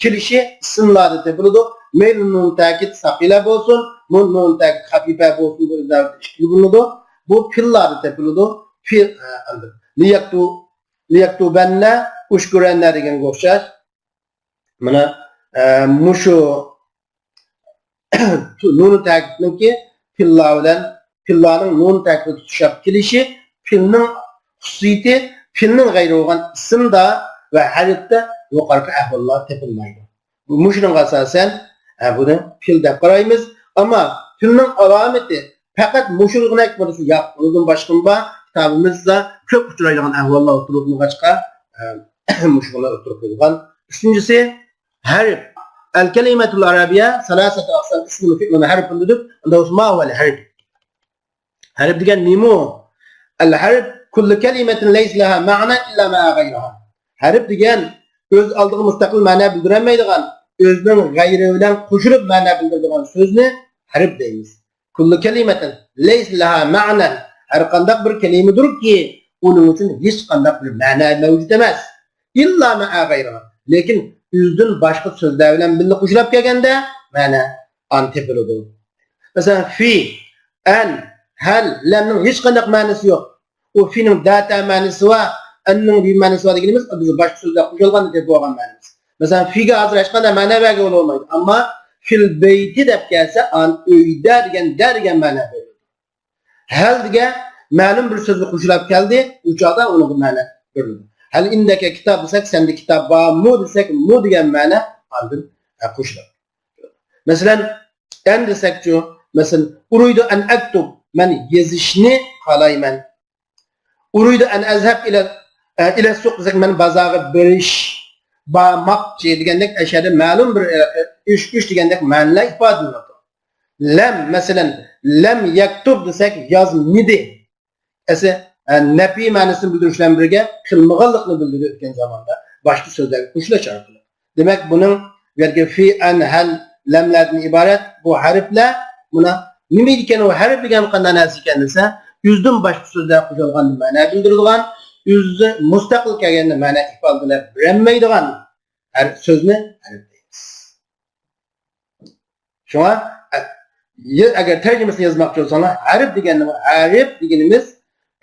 كېلىشى ئىسىملاردا تېپىلىدۇ. مەيلى نۇن تەكىت ساقىلە بولسۇن، بۇ نۇن تەكىت خەپىپە بولسۇن، بۇ ئىزاھەت ئىككىگە بولۇنىدۇ. بۇ پېئىللاردا تېپىلىدۇ. پېئىل، ئە، ئەمدى. لىيەكتۇ-، لىيەكتۇبەننە، ئۇشكۇرەننە دېگەنگە ئوخشاش. مانا، ئە، مۇشۇ نۇنى تەكىتنىڭكى پېئىللار بىلەن، پېئىللارنىڭ نۇنى تەكىتىدە تۇتىشىپ كېلىشى پېئىلنىڭ خۇسۇسىيىتى، پېئىلنىڭ غەيرى بولغان ئىسىمدا ۋە ھەرپتە يۇقىرىقى ئەھۋاللار تېپىلمايدۇ. مۇشۇنىڭغا ئاساسەن، ئە، بۇنى پېئىل دەپ قارايمىز. ئەمما پېئىلنىڭ ئالامىتى پەقەت مۇشۇلىغىنەك بولۇشى ياق. ئۇنىڭدىن باشقىمۇ بار. كىتابىمىزدا كۆپ ئۇچرايدىغان ئەھۋاللار ئوتتۇرىغا قويۇلغاچقا، ئە، مۇشۇلار ئوتتۇرىغا قويۇلغان. ئۈچىنچىسى، ھەرپ. الكلمة العربية ثلاثة أقسام، ئۈچ خىل فېئىل ھەرپ دېدۇق. ئەمدى ما هو الحرف؟ ھەرپ دېگەن نېمە؟ الحرف كل كلمة ليس لها معنى إلا مع غيرها. ھەرپ دېگەن ئۆز ئالدىغا مۇستەقىل مەنە بىلدۈرەلمەيدىغان، ئۆزىنىڭ غەيرى بىلەن قوشۇلۇپ مەنە بىلدۈرىدىغان سۆزنى ھەرپ دەيمىز. كل كلمة ليس لها معنى. ھەر قانداق بىر كەلىمىدۇركى، ئۇنىڭ ئۈچۈن ھېچقانداق بىر مەنە مەۋجۇت ئەمەس. إلا مع غيرها. لېكىن ئۆزىدىن باشقا سۆزلەر بىلەن بىللە قوشۇلۇپ كەلگەندە مەنە ئان تېپىلىدۇ. مەسىلەن، في، أن، هل، لمنىڭ ھېچقانداق مەنىسى يوق. ئۇ فىنىڭ دەتە مەنىسى بار، ئەننىڭ بى مەنىسى بار دېگىنىمىز، بىز باشقا سۆزلەر قوشۇلغاندا تېپىپ بولغان مەنىمىز. مەسىلەن، فىگە ھازىر ھېچقانداق مەنە بەرگىلى بولمايدۇ. ئەمما فىل بەيتى دەپ كەلسە، ئان ئۆيدە دېگەن دە دېگەن مەنە بېرىلىدۇ. ھەل دېگەن مەلۇم بىر سۆزگە قوشۇلۇپ كەلدى، ئۇ چاغدا ئۇنىڭغا مەنە بېرىلىدۇ. هل عندك كتاب دېسەك، سەندە كىتاب بارمۇ دېسەك، مۇ دېگەن مەنە ئاندىن قوشۇلىدۇ. مەسىلەن، ئەن دېسەكچۇ؟ مەسىلەن، أريد أن أكتب، مەن يېزىشنى خالايمەن. أريد أن أذهب إلى، ئە، إلى السوق دېسەك، مەن بازارغا بېرىش، بارماقچى دېگەندەك، ئەشەدە مەلۇم بىر، ئە، ئە، ئىش، ئىش دېگەندەك مەنىلەر ئىپادىلىنىدۇ. لەم، مەسىلەن، لەم يەكتۇب دېسەك، يازمىدى. ئەسلى، ئە، نەپىي مەنىسىنى بىلدۈرۈش بىلەن بىرگە قىلمىغانلىقنى بىلدۈرىدۇ ئۆتكەن زاماندا باشقا سۆزلەرگە قوشۇلۇش ئارقىلىق. دېمەك، بۇنىڭ بۇ يەردىكى في، ئەن، ھەل، لەملەردىن ئىبارەت بۇ ھەرپلەر. مانا نېمە ئىكەن ئۇ ھەرپ دېگەن قانداق نەرسە ئىكەن دېسە، ئۆزىدىن باشقا سۆزلەر قوشۇلغاندا مەنە بىلدۈرىدىغان، ئۆزى مۇستەقىل كەلگەندە مەنە ئىپادىلەپ بېرەلمەيدىغان ھەر سۆزنى ھەرپ دەيمىز. شۇڭا، ئە، يە-، ئەگەر تەرجىمىسىنى يازماقچى بولساڭلار، ھەرپ دېگەننىڭ، ھەرپ دېگىنىمىز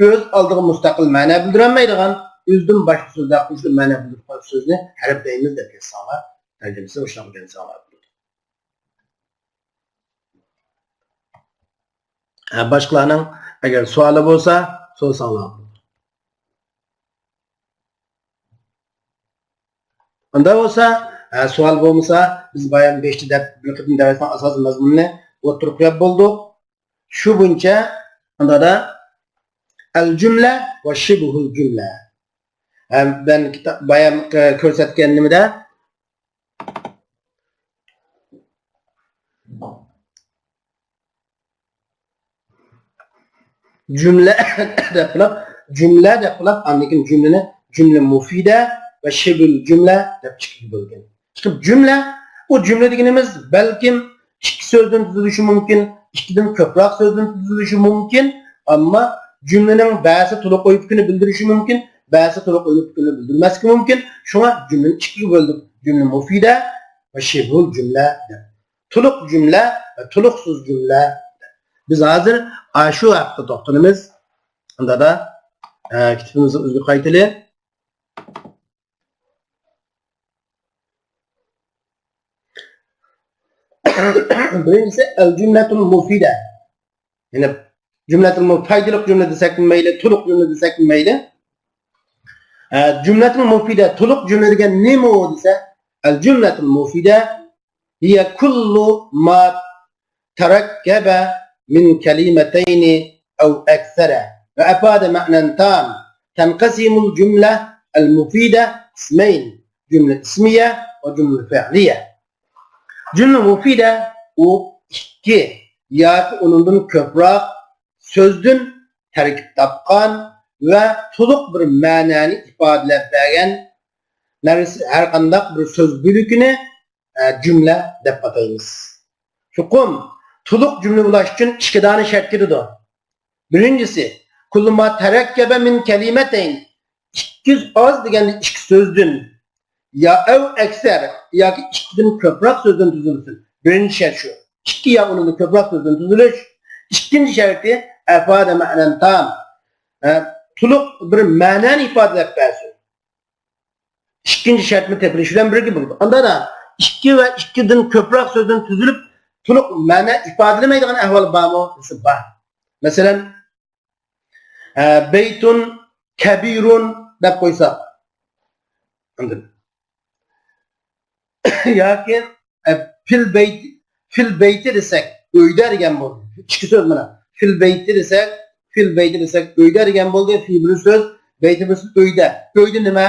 ئۆز ئالدىغا مۇستەقىل مەنە بىلدۈرەلمەيدىغان، ئۆزىدىن باشقا سۆزلەر قوشۇلۇپ مەنە بىلدۈرىدىغان سۆزنى ھەرپ دەيمىز دەپ يازساڭلار، تەرجىمىسىنى مۇشۇنداق ئۆگەنسەڭلار بولىدۇ. ھە، باشقىلارنىڭ ئەگەر سوئالى بولسا، سورىساڭلار بولىدۇ. ئۇنداق بولسا، ھە، سوئال بولمىسا، بىز بايام بېشىدا دەپ بىر قېتىم دەرسنىڭ ئاساسىي مەزمۇنىنى ئوتتۇرىغا قويۇپ بولدۇق. شۇ بويىچە ئۇنداقتا ئەل جۈملە ۋە شىبھۇل جۈملە. ھەم مەن كىتا-، بايام، ئە، كۆرسەتكەن نېمىدە جۈملە دەپ قىلىپ، جۈملە دەپ قىلىپ، ئاندىن كېيىن جۈملىنى جۈملە مۇفىدە ۋە شىبھۇل جۈملە دەپ ئىككىگە بۆلگەن. چىقىپ جۈملە، ئۇ جۈملە دېگىنىمىز بەلكىم ئىككى سۆزدىن تۈزۈلۈشى مۇمكىن، ئىككىدىن كۆپرەك سۆزدىن تۈزۈلۈشى مۇمكىن، ئەمما جۈملىنىڭ بەزى تولۇق ئۆيپۈكىنى بىلدۈرۈشى مۇمكىن، بەزى تولۇق ئۆيپۈكىنى بىلدۈرمەسلىكى مۇمكىن. شۇڭا جۈملىنى ئىككىگە بۆلدۇق، جۈملە مۇفىدە ۋە شىبھۇل جۈملە دەپ. تولۇق جۈملە ۋە تولۇقسىز جۈملە. بىز ھازىر ئاشۇ ھەققىدە توختىلىمىز. ئۇنداقتا، ئە، كىتابىمىزنى ئۆزىگە قايتىلى. بىرىنچىسى، ئەل جۈملەتۇل مۇفىدە. يەنى جۈملەتۇل مۇ-، پايدىلىق جۈملە دېسەكمۇ مەيلى، تولۇق جۈملە دېسەكمۇ مەيلى. ئە، جۈملەتۇل مۇفىدە، تولۇق جۈملە دېگەن نېمە ئۇ دېسە، ئەل جۈملەتۇل مۇفىدە هىيە كۇللۇ ما تەرەككەبە مىن كەلىمەتەينى ئەۋ ئەكسەرە ۋە ئەفادە مەئنەن تام. تەنقەسىمۇل جۈملە ئەل مۇفىدە قىسمەين، جۈملە ئىسمىيە ۋە جۈملە فېئلىيە. جۈملە مۇفىدە ئۇ ئىككى ياكى ئۇنىڭدىن كۆپرەك سۆزدىن تەركىب تاپقان ۋە تولۇق بىر مەنانى ئىپادىلەپ بەرگەن نەرسە، ھەر قانداق بىر سۆز بۆلىكىنى، ئە، جۈملە دەپ ئاتايمىز. چوقۇم تولۇق جۈملە بولۇش ئۈچۈن ئىككى دانە شەرت كېتىدۇ. بىرىنچىسى، كۇللۇ ما تەرەككەبە مىن كەلىمەتەين، ئىككى ئاز دېگەندە ئىككى سۆزدىن، يا ئەۋ ئەكسەر، ياكى ئىككىدىن كۆپرەك سۆزدىن تۈزۈلسۇن. بىرىنچى شەرت شۇ. ئىككى يا ئۇنىڭدىن كۆپرەك سۆزدىن تۈزۈلۈش. ئىككىنچى شەرتى، ئەفادە مەئنەن تام. ئە، تولۇق بىر مەنانى ئىپادىلەپ بەرسۇن. ئىككىنچى شەرتمۇ تېپىلىش بىلەن بىرگە بولىدۇ. ئاندىن ئىككى ۋە ئىككىدىن كۆپرەك سۆزدىن تۈزۈلۈپ، تولۇق مەنە ئىپادىلىمەيدىغان ئەھۋال بارمۇ دېسە بار. مەسىلەن، ئە، بەيتۇن كەبىرۇن دەپ قويساق. ئاندىن ياكى، ئە، فىل بەيت، فىل بەيتى دېسەك، ئۆيدە دېگەن بولدى. ئىككى سۆز مانا. فىل بەيتى دېسەك، فىل بەيتى دېسەك، ئۆيدە دېگەن بولدى. فى بىر سۆز، بەيتى بىر سۆز، ئۆيدە. ئۆيدە نېمە؟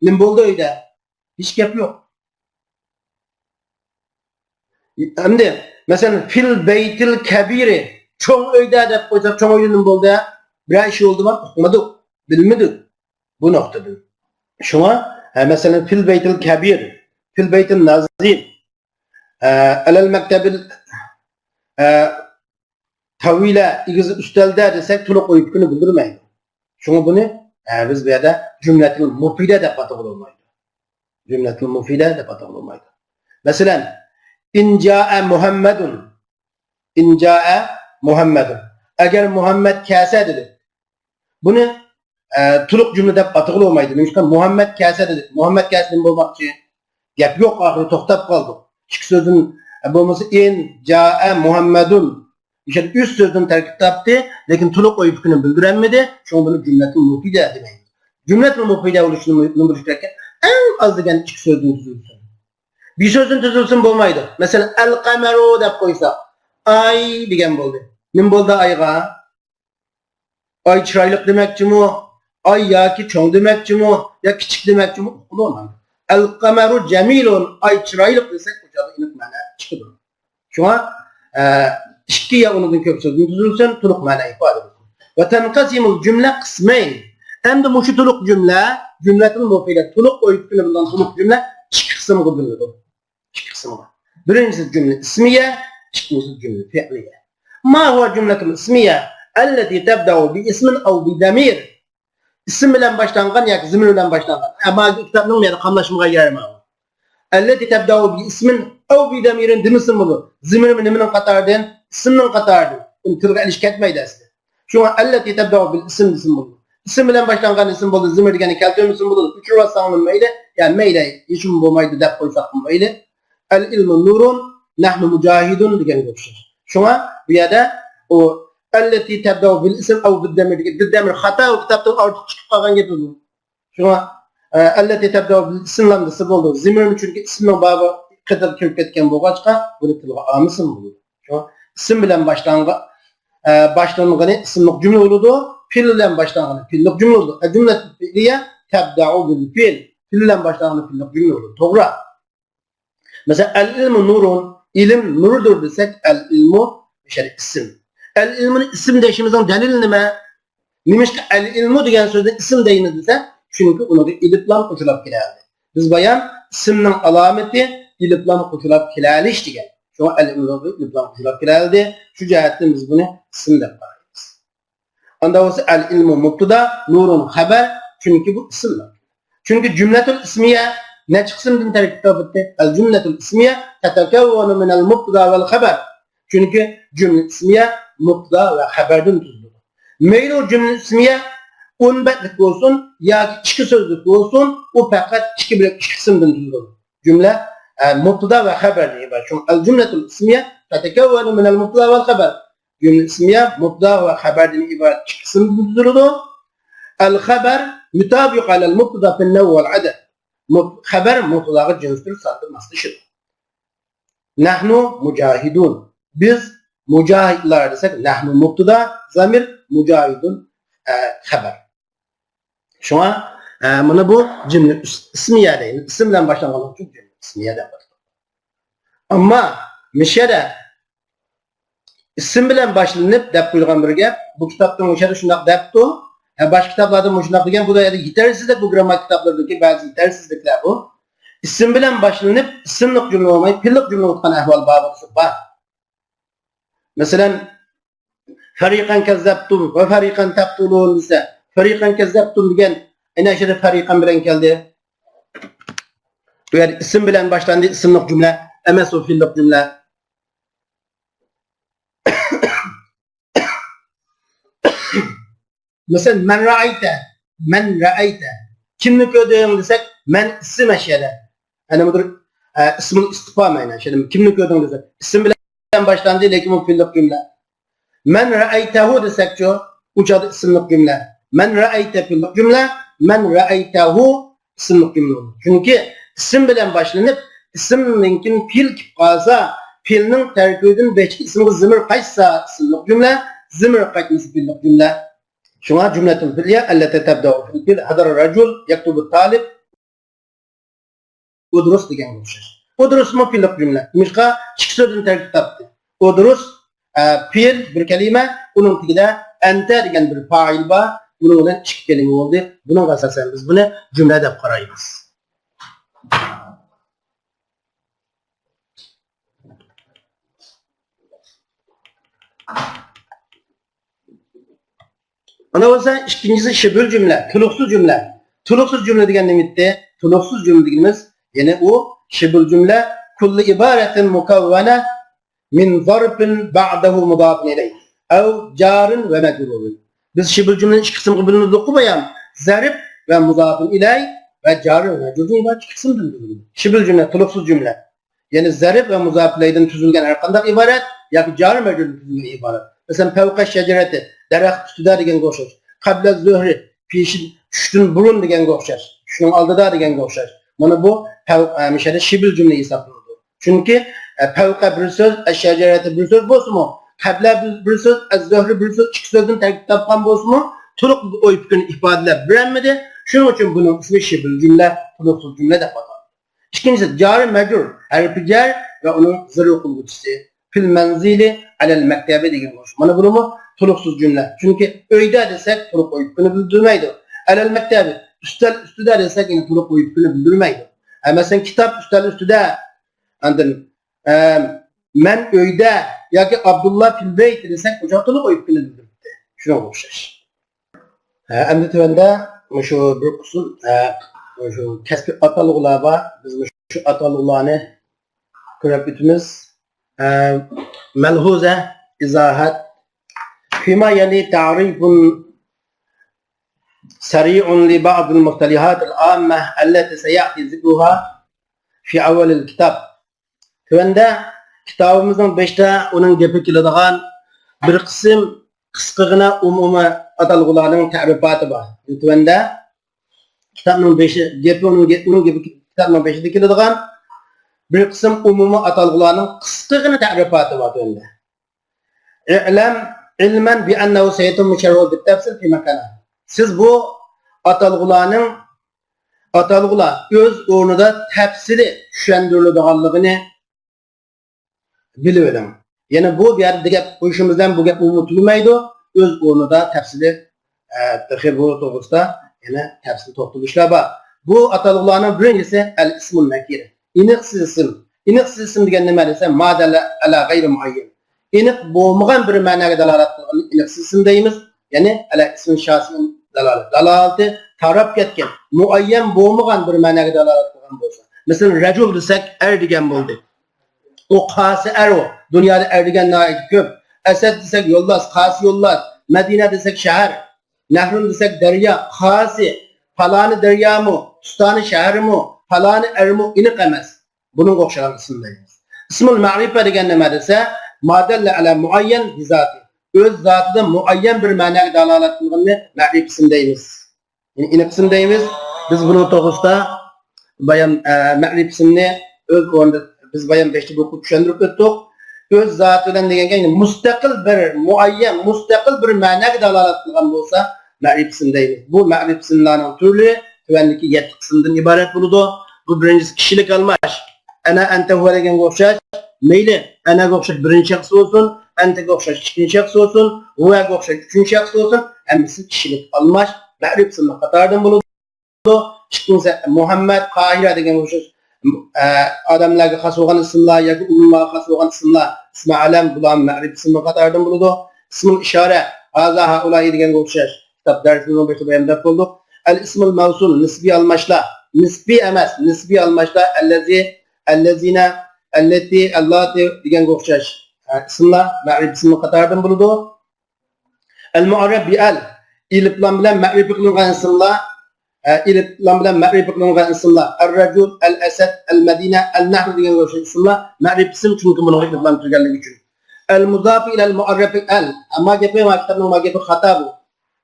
نېمە بولدى ئۆيدە؟ ھېچ گەپ يوق. ئەمدى، مەسىلەن، فىل بەيتىل كەبىرى، چوڭ ئۆيدە دەپ قويساق، چوڭ ئۆيدە نېمە بولدى؟ بىرەر ئىش بولدىمۇ؟ ئۇقمىدۇق، بىلمىدۇق. بۇ نۇقتىدىن. شۇڭا، ھە، مەسىلەن، فىل بەيتىل كەبىر، فىل بەيتىل نازىم، ھە، ئەلەل مەكتەبىل، ھە، تەۋىلە، ئېگىز ئۈستەلدە دېسەك، تولۇق ئۆي پۈتۈكىنى بىلدۈرمەيدۇ. شۇڭا بۇنى، ھە، بىز بۇ يەردە جۈملەتۇل مۇفىدە دەپ ئاتىغىلى بولمايدۇ. جۈملەتۇل مۇفىدە دەپ ئاتىغىلى بولمايدۇ. مەسىلەن، ئىن جائە مۇھەممەدۇن. ئىن جائە مۇھەممەدۇن. ئەگەر مۇھەممەد كەلسە دېدى. بۇنى، ئە، تولۇق جۈملە دەپ ئاتىغىلى بولمايدۇ. نېمىشقا؟ مۇھەممەد كەلسە دېدى. مۇھەممەد كەلسە نېمە بولماقچى؟ گەپ يوق، ئاخىرى توختاپ قالدۇق. ئىككى سۆزدىن، ئە، بولمىسا ئىن جائە مۇھەممەدۇن. ئىشەن ئۈچ سۆزدىن تەركىب تاپتى، لېكىن تولۇق ئۆي پۈتۈكىنى بىلدۈرەلمىدى. شۇڭا بۇنى جۈملەتۇل مۇفىدە دېمەيمىز. جۈملەتۇل مۇفىدە بولۇشنى نېمە بولۇشى كېرەك؟ ئەڭ ئاز دېگەندە ئىككى سۆزدىن تۈزۈلسۇن. بىر سۆزدىن تۈزۈلسىمۇ بولمايدۇ. مەسىلەن، ئەل قەمەرۇ دەپ قويسا، ئاي دېگەن بولدى. نېمە بولدى ئايغا؟ ئاي چىرايلىق دېمەكچىمۇ؟ ئاي ياكى چوڭ دېمەكچىمۇ؟ يا كىچىك دېمەكچىمۇ؟ ئۇققىلى بولمايدۇ. ئەل قەمەرۇ جەمىلۇن، ئاي چىرايلىق دېسەك، بۇ چاغدا ئېنىق مەنە چىقىدۇ. شۇڭا، ئە، ئىككى يا ئۇنىڭدىن كۆپ سۆزدىن تۈزۈلسۇن، تولۇق مەنە ئىپادە قىلىدۇ. ۋە تەنقەسىمۇل جۈملە قىسمەين. ئەمدى مۇشۇ تولۇق جۈملە، جۈملەتۇل مۇفىدە، تولۇق ئۆي پۈتۈكىنى بىلدۈرگەن تولۇق جۈملە ئىككى قىسىمغا بۆلۈنىدۇ. ئىككى قىسىمغا. بىرىنچىسى جۈملە ئىسمىيە، ئىككىنچىسى جۈملە فېئلىيە. ما ھۇۋە جۈملەتۇل ئىسمىيە ئەللەتى تەبدەئۇ بىئىسمىن ئەۋ بىزەمىر. ئىسىم بىلەن باشلانغان ياكى زىمىر بىلەن باشلانغان. ئەمما كىتابنىڭ بۇ يەردە قاملاشمىغان يېرى ماۋۇ. ئەللەتى تەبدەئۇ بىئىسمىن ئەۋ بىزەمىرىن دېمىسىمۇ بولىدۇ. زىمىرمۇ نېمىنىڭ قاتارىدىن؟ ئىسىمنىڭ قاتارىدىن. ئۇنى تىلغا ئېلىش كەتمەيدۇ ئەسلى. شۇڭا ئەللەتى تەبدەئۇ بىل ئىسىم دېسىمۇ بولىدۇ. ئىسىم بىلەن باشلانغان ئىسىم بولدى، زىمىر دېگەننى كەلتۈرمىسىمۇ بولىدۇ. ئۆچۈرۈۋالساڭمۇ مەيلى، يا مەيلى، ھېچنېمە بولمايدۇ دەپ قويساقمۇ مەيلى. ئەل ئىلمۇ نۇرۇن، نەھنۇ مۇجاھىدۇن دېگەنگە ئوخشاش. شۇڭا بۇ يەردە ئۇ ئەللەتى تەبدەئۇ بىل ئىسىم ئەۋ بىزەمىر دېگەن بىزەمىر خاتا، ئۇ كىتابتىن ئارتۇق چىقىپ قالغان گەپ بۇ. شۇڭا، ئە، ئەللەتى تەبدەئۇ بىل ئىسىم لام دېسە بولىدۇ. زىمىرمۇ چۈنكى ئىسىمنىڭ بابى قېتىغا كىرىپ كەتكەن بولغاچقا، بۇنى تىلغا ئالمىسىمۇ بولىدۇ. شۇڭا ئىسىم بىلەن باشلانغا-، ئە، باشلانغىنى ئىسىملىق جۈملە بولىدۇ، پېئىل بىلەن باشلانغىنى پېئىللىق جۈملە بولىدۇ. ئەل جۈملەتۇل فېئلىيە تەبدەئۇ بىل پېئىل. پېئىل بىلەن باشلانغىنى پېئىللىق جۈملە بولىدۇ. توغرا. مەسىلەن، ئەل ئىلمۇ نۇرۇن، ئىلىم نۇردۇر دېسەك، ئەل ئىلمۇ ئىسىم. ئەل ئىلمۇنى ئىسىم دېيىشىمىزنىڭ دەلىلى نېمە؟ نېمىشقا ئەل ئىلمۇ دېگەن سۆزنى ئىسىم دەيمىز دېسە، چۈنكى ئۇنىڭغا ئېلىپلام قوشۇلاپ كېلەلدى. بىز بايان ئىسىمنىڭ ئالامىتى ئېلىپلام قوشۇلاپ كېلەلىش دېگەن. شۇڭا ئەل ئىلمۇغا ئېلىپلام قوشۇلاپ كېلەلدى. شۇ جەھەتتىن بىز بۇنى ئىسىم دەپ قارايمىز. ئاندا بولسا ئەل ئىلمۇ مۇبتىدا، نۇرۇن خەبەر، چۈنكى بۇ ئىسىملار. چۈنكى جۈملەتۇل ئىسمىيە نەچچە قىسىمدىن تەركىب تاپتى؟ ئەل جۈملەتۇل ئىسمىيە تەتەكەۋۋەنۇ مىنەل مۇبتىدا ۋەل خەبەر. چۈنكى جۈملە ئىسمىيە مۇبتىدا ۋە خەبەردىن تۈزۈلىدۇ. مەيلى ئۇ جۈملە ئىسمىيە ئون بەتلىك بولسۇن ياكى ئىككى سۆزلۈك بولسۇن، ئۇ پەقەت ئىككى بۆلەك ئىككى قىسىمدىن تۈزۈلىدۇ. جۈملە، ئە، مۇبتىدا ۋە خەبەردىن ئىبارەت. شۇڭا ئەل جۈملەتۇل ئىسمىيە تەتەكەۋۋەنۇ مىنەل مۇبتىدا ۋەل خەبەر. جۈملە ئىسمىيە مۇبتىدا ۋە خەبەردىن ئىبارەت ئىككى قىسىمدىن تۈزۈلىدۇ. ئەل خەبەر يطابق على المبتدا في النوع والعدد. مۇب-، خەبەر مۇبتىداغا جىنستۇر ساندا ماسلىشىدۇ. نحن مجاهدون. بىز مۇجاھىدلار دېسەك، نحن مۇبتىدا، زامىر، مۇجاھىدۇن، ئە، خەبەر. شۇڭا، ئە، مانا بۇ جۈملە ئىس-، ئىسمىيە دەيمىز. ئىسىم بىلەن باشلانغانلىقى ئۈچۈن جۈملە ئىسمىيە دەپ ئاتىلىدۇ. ئەمما مىشەدە ئىسىم بىلەن باشلىنىپ دەپ قويۇلغان بىر گەپ. بۇ كىتابتا مۇشۇ يەردە شۇنداق دەپتۇ. ھە، باشقا كىتابلاردا مۇشۇنداق دېگەن، بۇ يەردە يېتەرسىزلىك، بۇ گراممار كىتابلىرىدىكى بەزى يېتەرسىزلىكلەر بۇ. ئىسىم بىلەن باشلىنىپ، ئىسىملىق جۈملە بولماي، پېئىللىق جۈملە بولۇۋاتقان ئەھۋال بار بولسا بار. مەسىلەن، فريقا كذبتم وفريقا تقتلون دېسە، فريقا كذبتم دېگەن، ئەنە شۇ يەردە فريقا بىلەن كەلدى. بۇ يەردە ئىسىم بىلەن باشلاندى، ئىسىملىق جۈملە ئەمەس، ئۇ پېئىللىق جۈملە. مەسىلەن، مەن رەئەيتە، مەن رەئەيتە. كىمنى كۆردۈڭ دېسەك، مەن ئىسىم ئەشيەدە. ئەنە بۇ، ئە، ئىسمۇل ئىستىفھام ئەنە شۇ يەردە. كىمنى كۆردۈڭ دېسەك، ئىسىم بىلەن باشلاندى، لېكىن بۇ پېئىللىق جۈملە. مەن رەئەيتەھۇ دېسەكچۇ، ئۇ چاغدا ئىسىملىق جۈملە. مەن رەئەيتە پېئىللىق جۈملە، مەن رەئەيتەھۇ ئىسىملىق جۈملە بولىدۇ. چۈنكى ئىسىم بىلەن باشلىنىپ، ئىسىمدىن كېيىن پېئىل كېلىپ قالسا، پېئىلنىڭ تەركىبىدىن بەشتىكى ئىسىمغا زىمىر قايتسا ئىسىملىق جۈملە، زىمىر قايتمىسا پېئىللىق جۈملە. شۇڭا جۈملەتۇل فېئلىيە ئەللەتى تەبدەئۇ فىل پېئىل، ھەزەر رەجۇل يەكتۇبۇت تالىب. ئۇدرۇس دېگەنگە ئوخشاش. ئۇدرۇسمۇ پېئىللىق جۈملە. نېمىشقا؟ ئىككى سۆزدىن تەركىب تاپتى. ئۇدرۇس، ئە، پېئىل بىر كەلىمە، ئۇنىڭ تېگىدە ئەنتە دېگەن بىر پائىل بار. بۇنىڭ بىلەن ئىككى كەلىمە بولدى. بۇنىڭغا ئاساسەن بىز بۇنى جۈملە دەپ قارايمىز. ئانا بولسا ئىككىنچىسى شىبھۇل جۈملە، تولۇقسىز جۈملە. تولۇقسىز جۈملە دېگەن نېمە ئىدى؟ تولۇقسىز جۈملە دېگىنىمىز، يەنى ئۇ شىبھۇل جۈملە، كۇللۇ ئىبارەتىن مۇكەۋۋەنە مىن زەرفىن بەئدەھۇ مۇزافۇن ئىلەيھ ئەۋ جارىن ۋە مەجرۇرۇن. بىز شىبھۇل جۈملىنى ئىككى قىسىمغا بۆلىمىز دەپتۇ بايام. زەرف ۋە مۇزافۇن ئىلەيھ ۋە جارىن ۋە مەجرۇرىن ئىبارەت ئىككى قىسىمدىن بۆلىنىدۇ. شىبھۇل جۈملە، تولۇقسىز جۈملە. يەنى زەرف ۋە مۇزاپىلەيدىن تۈزۈلگەن ھەر قانداق ئىبارەت ياكى جارى مەجرۇردىن تۈزۈلگەن ئىبارەت. مەسىلەن، پەۋقە شەجەرەتى، دەرەخ ئۈستىدە دېگەنگە ئوخشاش. قەبلە زۆھرى، پېشىن، چۈشتىن بۇرۇن دېگەنگە ئوخشاش. چۈشنىڭ ئالدىدا دېگەنگە ئوخشاش. مانا بۇ پەۋ-، ئە، مۇشۇ يەردە شىبھۇل جۈملە ھېسابلىنىدۇ. چۈنكى، ئە، پەۋقە بىر سۆز، ئەششەجەرەتى بىر سۆز بولسىمۇ، قەبلە بىر، بىر سۆز، ئەززۆھرى بىر سۆز، ئىككى سۆزدىن تەركىب تاپقان بولسىمۇ، تولۇق ئوي پىكىرنى ئىپادىلەپ بېرەلمىدى. شۇنىڭ ئۈچۈن بۇنىڭ ئىسمى شىبھۇل جۈملە، تولۇقسىز جۈملە دەپ ئاتالدى. ئىككىنچىسى، جارى مەجرۇر، ھەرپى جەر ۋە ئۇنىڭ زەرۇر قىلغۇچىسى. فىل مەنزىلى ئەلەل مەكتەبى دېگەن بولۇش. مانا بۇنىمۇ تولۇقسىز جۈملە. چۈنكى ئۆيدە دېسەك، تولۇق ئوي پىكرىنى بىلدۈرمەيدۇ. ئەلەل مەكتەبى، ئۈستەل ئۈستىدە دېسەك، يەنە تولۇق ئوي پىكرىنى بىلدۈرمەيدۇ. ھە، مەسىلەن، كىتاب ئۈستەل ئۈستىدە، ئاندىن، ئە، مەن ئۆيدە ياكى ئابدۇللا فىل بەيت دېسەك، ئۇ چاغ تولۇق ئوي پىكرىنى بىلدۈرۈپتۇ. شۇنىڭغا ئوخشاش. ھە، ئەمدى تۆۋەندە مۇشۇ بىر قىسىم، ھە، مۇشۇ كەسپىي ئاتالغۇلار بار. بىز مۇشۇ ئاتالغۇلارنى كۆرۈپ ئۆتىمىز. ھە، مەلھۇزە، ئىزاھات. فيما يلي تعريف سريع لبعض المصطلحات العامة التي سيأتي ذكرها في أول الكتاب. تۆۋەندە كىتابىمىزنىڭ بېشىدا ئۇنىڭ گېپى كېلىدىغان بىر قىسىم قىسقىغىنا ئومۇمىي ئاتالغۇلارنىڭ تەرىپاتى بار. تۆۋەندە كىتابنىڭ بېشى، گېپى ئۇنىڭ گېپى، ئۇنىڭ گېپى كىتابنىڭ بېشىدا كېلىدىغان بىر قىسىم ئومۇمىي ئاتالغۇلارنىڭ قىسقىغىنا تەرىپاتى بار تۆۋەندە. اعلم علما بأنه سيتم شرحه بالتفصيل في مكانه. سىز بۇ ئاتالغۇلارنىڭ، ئاتالغۇلار ئۆز ئورنىدا تەپسىلىي چۈشەندۈرۈلىدىغانلىقىنى بىلىۋېلىڭ. يەنە بۇ، بۇ يەردە گەپ قويۇشىمىز بىلەن بۇ گەپ ئومۇمەي تۈگىمەيدۇ. ئۆز ئورنىدا تەپسىلىي، ئە، تېخى بۇ توغرىسىدا يەنە تەپسىلىي توختىلىشلار بار. بۇ ئاتالغۇلارنىڭ بىرىنچىسى ئەل ئىسمۇل نەكىرە. ئېنىقسىز ئىسىم. ئېنىقسىز ئىسىم دېگەن نېمە دېسە، ما دەللە ئەلا غەيرى مۇئەييەن. ئېنىق بولمىغان بىر مەنەگە دالالەت قىلغىننى ئېنىقسىز ئىسىم دەيمىز. يەنى ئەلا ئىسمىن شاسىئىن دالالەت. دالالىتى تاراپ كەتكەن، مۇئەييەن بولمىغان بىر مەنەگە دالالەت قىلغان بولسا. مەسىلەن، رەجۇل دېسەك ئەر دېگەن بولدى. ئۇ قاسى ئەر ئۇ. دۇنيادا ئەر دېگەن ناھايىتى كۆپ. ئەسەد دېسەك يولداش، قاسى يولداش. مەدىنە دېسەك شەھەر. نەھرۇن دېسەك دەريا، قاسى. پالانى دەريامۇ، تۇستانى شەھەرمۇ، پالانى ئەرمۇ ئېنىق ئەمەس. بۇنىڭغا ئوخشىغان ئىسىم دەيمىز. ئىسمۇل مەرىپە دېگەن نېمە دېسە، ما دەللە ئەلا مۇئەييەن بىزاتى. ئۆز زاتىدا مۇئەييەن بىر مەنەگە دالالەت قىلغىنىنى مەرىپە ئىسىم دەيمىز. يەنى ئېنىق ئىسىم دەيمىز. بىز بۇنىڭ توغرىسىدا بايان، ئە، مەرىپە ئىسىمنى ئۆز ئورنىدا بىز بايان بەشتە بۇ چۈشەندۈرۈپ ئۆتتۇق. ئۆز زاتى بىلەن دېگەنگە، يەنى مۇستەقىل بىر مۇئەييەن، مۇستەقىل بىر مەنەگە دالالەت قىلغان بولسا، مەرىپە ئىسىم دەيمىز. بۇ مەرىپە ئىسىملارنىڭ تۈرى تۆۋەندىكى يەتتە قىسىمدىن ئىبارەت بولىدۇ. بۇ بىرىنچىسى كىشىلىك ئالماش. ئەنە، ئەنتە، ھۇۋە دېگەنگە ئوخشاش. مەيلى، ئەنەگە ئوخشاش بىرىنچى شەخس بولسۇن، ئەنتىگە ئوخشاش ئىككىنچى شەخس بولسۇن، ھۇۋەگە ئوخشاش ئۈچىنچى شەخس بولسۇن، ھەممىسى كىشىلىك ئالماش، مەرىپە ئىسىملار قاتارىدىن بولىدۇ. ئىككىنچىسى، مۇھەممەد، قاھىرە دېگەنگە ئوخشاش، ئە، ئادەملەرگە خاس بولغان ئىسىملار ياكى ئۇلۇلارغا خاس بولغان ئىسىملار، ئىسمى ئەلەم، بۇلار مەرىپە ئىسىملار قاتارىدىن بولىدۇ. ئىسمۇل ئىشارە، ھازا، ھائۇلايى دېگەنگە ئوخشاش. كىتاب دەرسىنىڭ بېشىدا بايان بەپ بولدۇق. ئەل ئىسمۇل مەۋسۇل، نىسبىي ئالماشلار. نىسبىي ئەمەس، نىسبىي ئالماشلار. ئەللەزى، ئەللەزىنە، ئەللەتى، ئەللاتى دېگەنگە ئوخشاش، ئە، ئىسىملار مەرىپە ئىسىملار قاتارىدىن بولىدۇ. ئەل مۇئەررەپ بىئەل، ئېلىپلام بىلەن مەرىپە قىلىنغان ئىسىملار، ئە، ئېلىپلام بىلەن مەرىپە قىلىنغان ئىسىملار. ئەر رەجۇل، ئەل ئەسەد، ئەل مەدىنە، ئەل نەھر دېگەنگە ئوخشاش ئىسىملار مەرىپە ئىسىم، چۈنكى بۇنىڭغا ئېلىپلام كىرگەنلىكى ئۈچۈن. ئەل مۇزاپۇ ئىلەل مۇئەررەپى ئەل. ئەمما گېپى، ما كىتابنىڭ ما گېپى خاتا بۇ.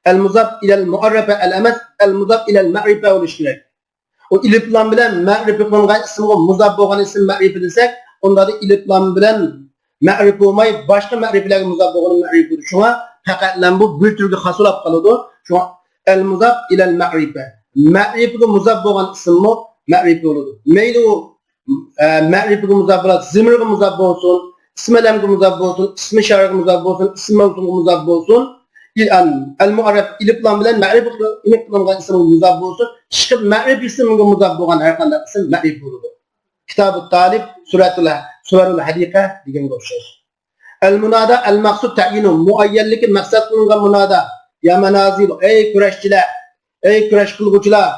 ئەل مۇزاپ ئىلەل مۇئەررەپە ئەل ئەمەس، ئەل مۇزاپ ئىلەل مەرىپە بولۇشى كېرەك. ئۇ ئېلىپلام بىلەن مەرىپە قىلىنغان ئىسىمغا مۇزاپ بولغان ئىسىم مەرىپە دېسەك، ئۇنداقتا ئېلىپلام بىلەن مەرىپە بولماي، باشقا مەرىپىلەرگە مۇزاپ بولغىنى مەرىپە بولىدۇ. شۇڭا پەقەتلەم بۇ بىر تۈرگە خاس بولاپ قالىدۇ. شۇڭا ئەل مۇزاپ ئىلەل مەرىپە. مەرىپىگە مۇزاپ بولغان ئىسىممۇ مەرىپە بولىدۇ. مەيلى ئۇ ئە، مەرىپىگە مۇزاپ بولسۇن، زىمىرغا مۇزاپ بولسۇن، ئىسمى ئەلەمگە مۇزاپ بولسۇن، ئىسمى ئىشارەگە مۇزاپ بولسۇن، ئىسمى مەۋسۇلغا مۇزاپ بولسۇن. ئەل مۇئەررەپ ئېلىپلام بىلەن مەرىپە قىلىنغان ئىسىمغا مۇزاپ بولسۇن. ئىشقىلىپ مەرىپە ئىسمىگە مۇزاپ بولغان ھەر قانداق ئىسىم مەرىپە بولىدۇ. كىتابۇ تالىب، سۈرەتۇل، سۇۋەرۇل ھەدىقە دېگەنگە ئوخشاش. ئەل مۇنادا، ئەل مەقسۇد تەيىنۇ، مۇئەييەنلىكى مەقسەت قىلىنغان مۇنادا. يا مەنازىل، ئەي كۈرەشچىلەر، ئەي كۈرەش قىلغۇچىلار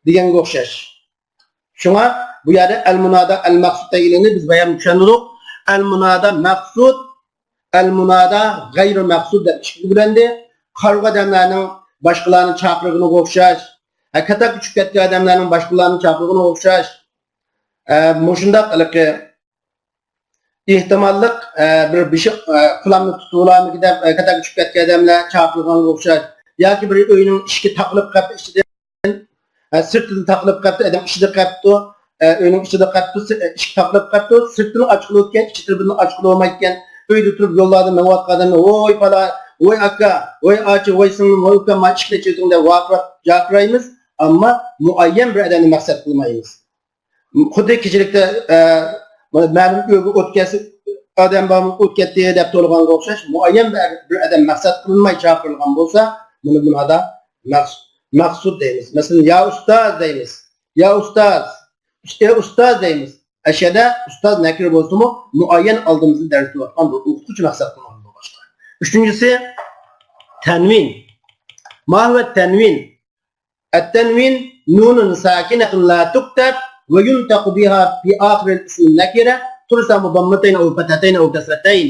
دېگەنگە ئوخشاش. شۇڭا بۇ يەردە ئەل مۇنادا، ئەل مەقسۇد دېگىنىنى بىز بايام چۈشەندۇردۇق. ئەل مۇنادا مەقسۇد، ئەل مۇنادا غەيرۇ مەقسۇد دەپ ئىككىگە بۆلۈندى. قارىغۇ ئادەملەرنىڭ باشقىلارنى چاقىرغىنىغا ئوخشاش، ھە، كاتاككا چۈشۈپ كەتكەن ئادەملەرنىڭ باشقىلارنى چاقىرغىنىغا ئوخشاش. ئە، مۇشۇنداق ھېلىقى ئېھتىماللىق، ئە، بىر بېشى، ئە، قۇلامنى تۇتۇۋالامىكىن دەپ، ئە، كاتاككا چۈشۈپ كەتكەن ئادەملەر چاقىرغانغا ئوخشاش. ياكى بىر ئۆينىڭ ئىشىكى تاقىلىپ قاپتۇ ئىچىدىن. ھە، سىرتىدىن تاقىلىپ قاپتۇ، ئادەم ئىچىدە قاپتۇ، ئە، ئۆينىڭ ئىچىدە قاپتۇ، سىر-، ئە، ئىشىك تاقىلىپ قاپتۇ، سىرتىنى ئاچقىلى ئۆتكەن، ئىچى تەرىپىدىن ئاچقىلى بولمايدىكەن، ئۆيدە تۇرۇپ يوللاردا مېڭىۋاتقان ئادەمنى، ۋوي پالا، ۋوي ئاكا، ۋوي ئاچا، ۋوي سىڭلىم، ۋوي ئۇكام، مانا ئىشىكنى ئېچىۋېتىڭ دەپ ۋارقىراپ جاقىرايمىز، ئەمما مۇئەييەن بىر ئادەمنى مەقسەت قىلمايمىز. خۇددى كېچىلىكتە، ئە، مەلۇم ئۆيگە ئوت كەتسە، ئادەم بارمۇ، ئوت كەتتى دەپ تۇرغانغا ئوخشاش، مۇئەييەن بىر، بىر ئادەم مەقسەت قىلىنماي چاقىرىلغان بولسا، بۇنى مۇنادا مەقسۇد، مەقسۇد دەيمىز. مەسىلەن، يا ئۇستاز دەيمىز. يا ئۇستاز. ئۇست-، ئى ئۇستاز دەيمىز. ئەشەدە ئۇستاز نەكىرە بولسىمۇ، مۇئەييەن ئالدىمىزدا دەرس بېرىۋاتقان بىر ئوقۇتقۇچى مەقسەت قىلىنغان بولغاچقا. ئۈچىنچىسى، تەنۋىن. ما ھۇۋە تەنۋىن؟ التنوين نون ساكنة لا تكتب وينطق بها في آخر الاسم النكرة، ترسم بضمتين أو فتحتين أو كسرتين.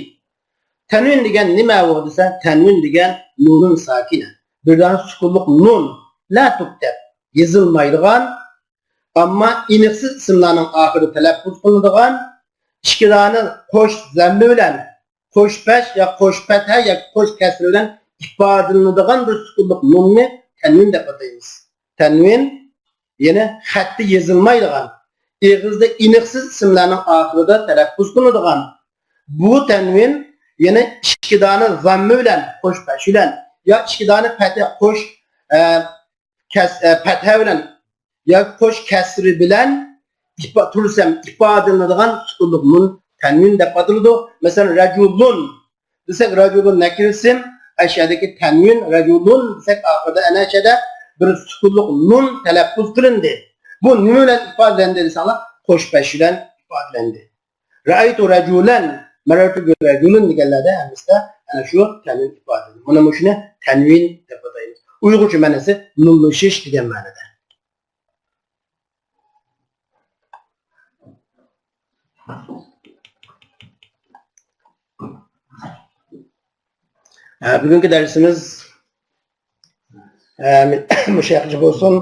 تەنۋىن دېگەن نېمە ئۇ دېسە، تەنۋىن دېگەن نۇنۇن ساكىنە، بىر دانە سۈكۈنلۈك نۇن، لا تكتب، يېزىلمايدىغان، ئەمما ئېنىقسىز ئىسىملارنىڭ ئاخىرىدا تەلەپپۇز قىلىنىدىغان، ئىككى دانە قوش زەممە بىلەن قوش پەش يا قوش پەتھە ياكى قوش كەسرە بىلەن ئىپادىلىنىدىغان بىر سۈكۈنلۈك نۇننى تەنۋىن دەپ ئاتايمىز. تەنۋىن، يەنى خەتتە يېزىلمايدىغان، ئېغىزدا ئېنىقسىز ئىسىملارنىڭ ئاخىرىدا تەلەپپۇز قىلىنىدىغان بۇ تەنۋىن، يەنى ئىككى دانە زاممە بىلەن، قوش پەش بىلەن يا ئىككى دانە پەتھە، قوش، ئە، كەس-، ئە، پەتھە بىلەن ياكى قوش كەسرى بىلەن ئىپا-، تۈرسەم ئىپادىلىنىدىغان سۈكۈنلۈك نۇن تەنۋىن دەپ ئاتىلىدۇ. مەسىلەن، رەجۇلۇن دېسەك، رەجۇلۇن نەكىرە ئىسىم، ئەشەدىكى تەنۋىن، رەجۇلۇن دېسەك، ئاخىرىدا ئەنە ئەشەدە بىر سۈكۈنلۈك نۇن تەلەپپۇز قىلىندى. بۇ نېمە بىلەن ئىپادىلەندى دېسەڭلار، قوش پەش بىلەن ئىپادىلەندى. رەئەيتۇ رەجۇلەن، مەرەرتۇ بىرەجۇلىن دېگەنلەردە ھەممىسىدە ئەنە شۇ تەنۋىن ئىپادىلىنىدۇ. مانا مۇشۇنى تەنۋىن دەپ ئاتايمىز. ئۇيغۇرچە مەنىسى نۇنلىشىش دېگەن مەنىدە. ئە، بۈگۈنكى دەرسىمىز، ئە، مۇشۇ يەرگىچە بولسۇن.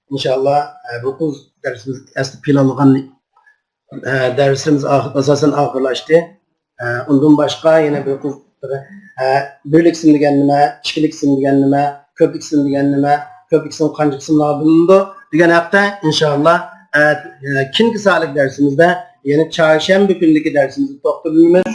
ئىنشاللا، ئە، بۇ قىز دەرسىمىز ئەسلى پىلانلىغان، ئە، دەرسىمىز ئاخ-، ئاساسەن ئاخىرلاشتى. ئە، ئۇندىن باشقا يەنە بىر قىز، ئە، بىرلىك ئىسىم دېگەن نېمە، ئىككىلىك ئىسىم دېگەن نېمە، كۆپلۈك ئىسىم دېگەن نېمە، كۆپلۈكسىنىڭ قانچە قىسىملارغا بۆلۈنىدۇ دېگەن ھەقتە ئىنشاللا، ئە، ئە، كېيىنكى سائەتلىك دەرسىمىزدە، يەنى چارشەنبە كۈنلۈكى دەرسىمىزدە توختىلىمىز.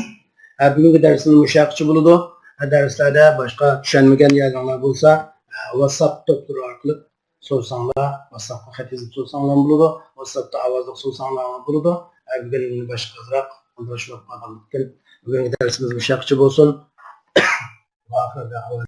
ئە، بۈگۈنكى دەرسىمىز مۇشۇ يەرگىچە بولىدۇ. ئە، دەرسلەردە باشقا چۈشەنمىگەن يەرلەرڭلار بولسا، ئە، ۋاتساپ توپلىرى ئارقىلىق سورىساڭلار، ۋاتساپقا خەت يېزىپ سورىساڭلار بولىدۇ. ۋاتساپتا ئاۋازلىق سورىساڭلار بولىدۇ. ئە، بۈگۈن باشقا ئازراق ئالدىراشلىق بولۇپ قالغانلىقتىن، بۈگۈنكى دەرسىمىز مۇشۇ يەرگىچە بولسۇن. ۋاخىر دەئۋانا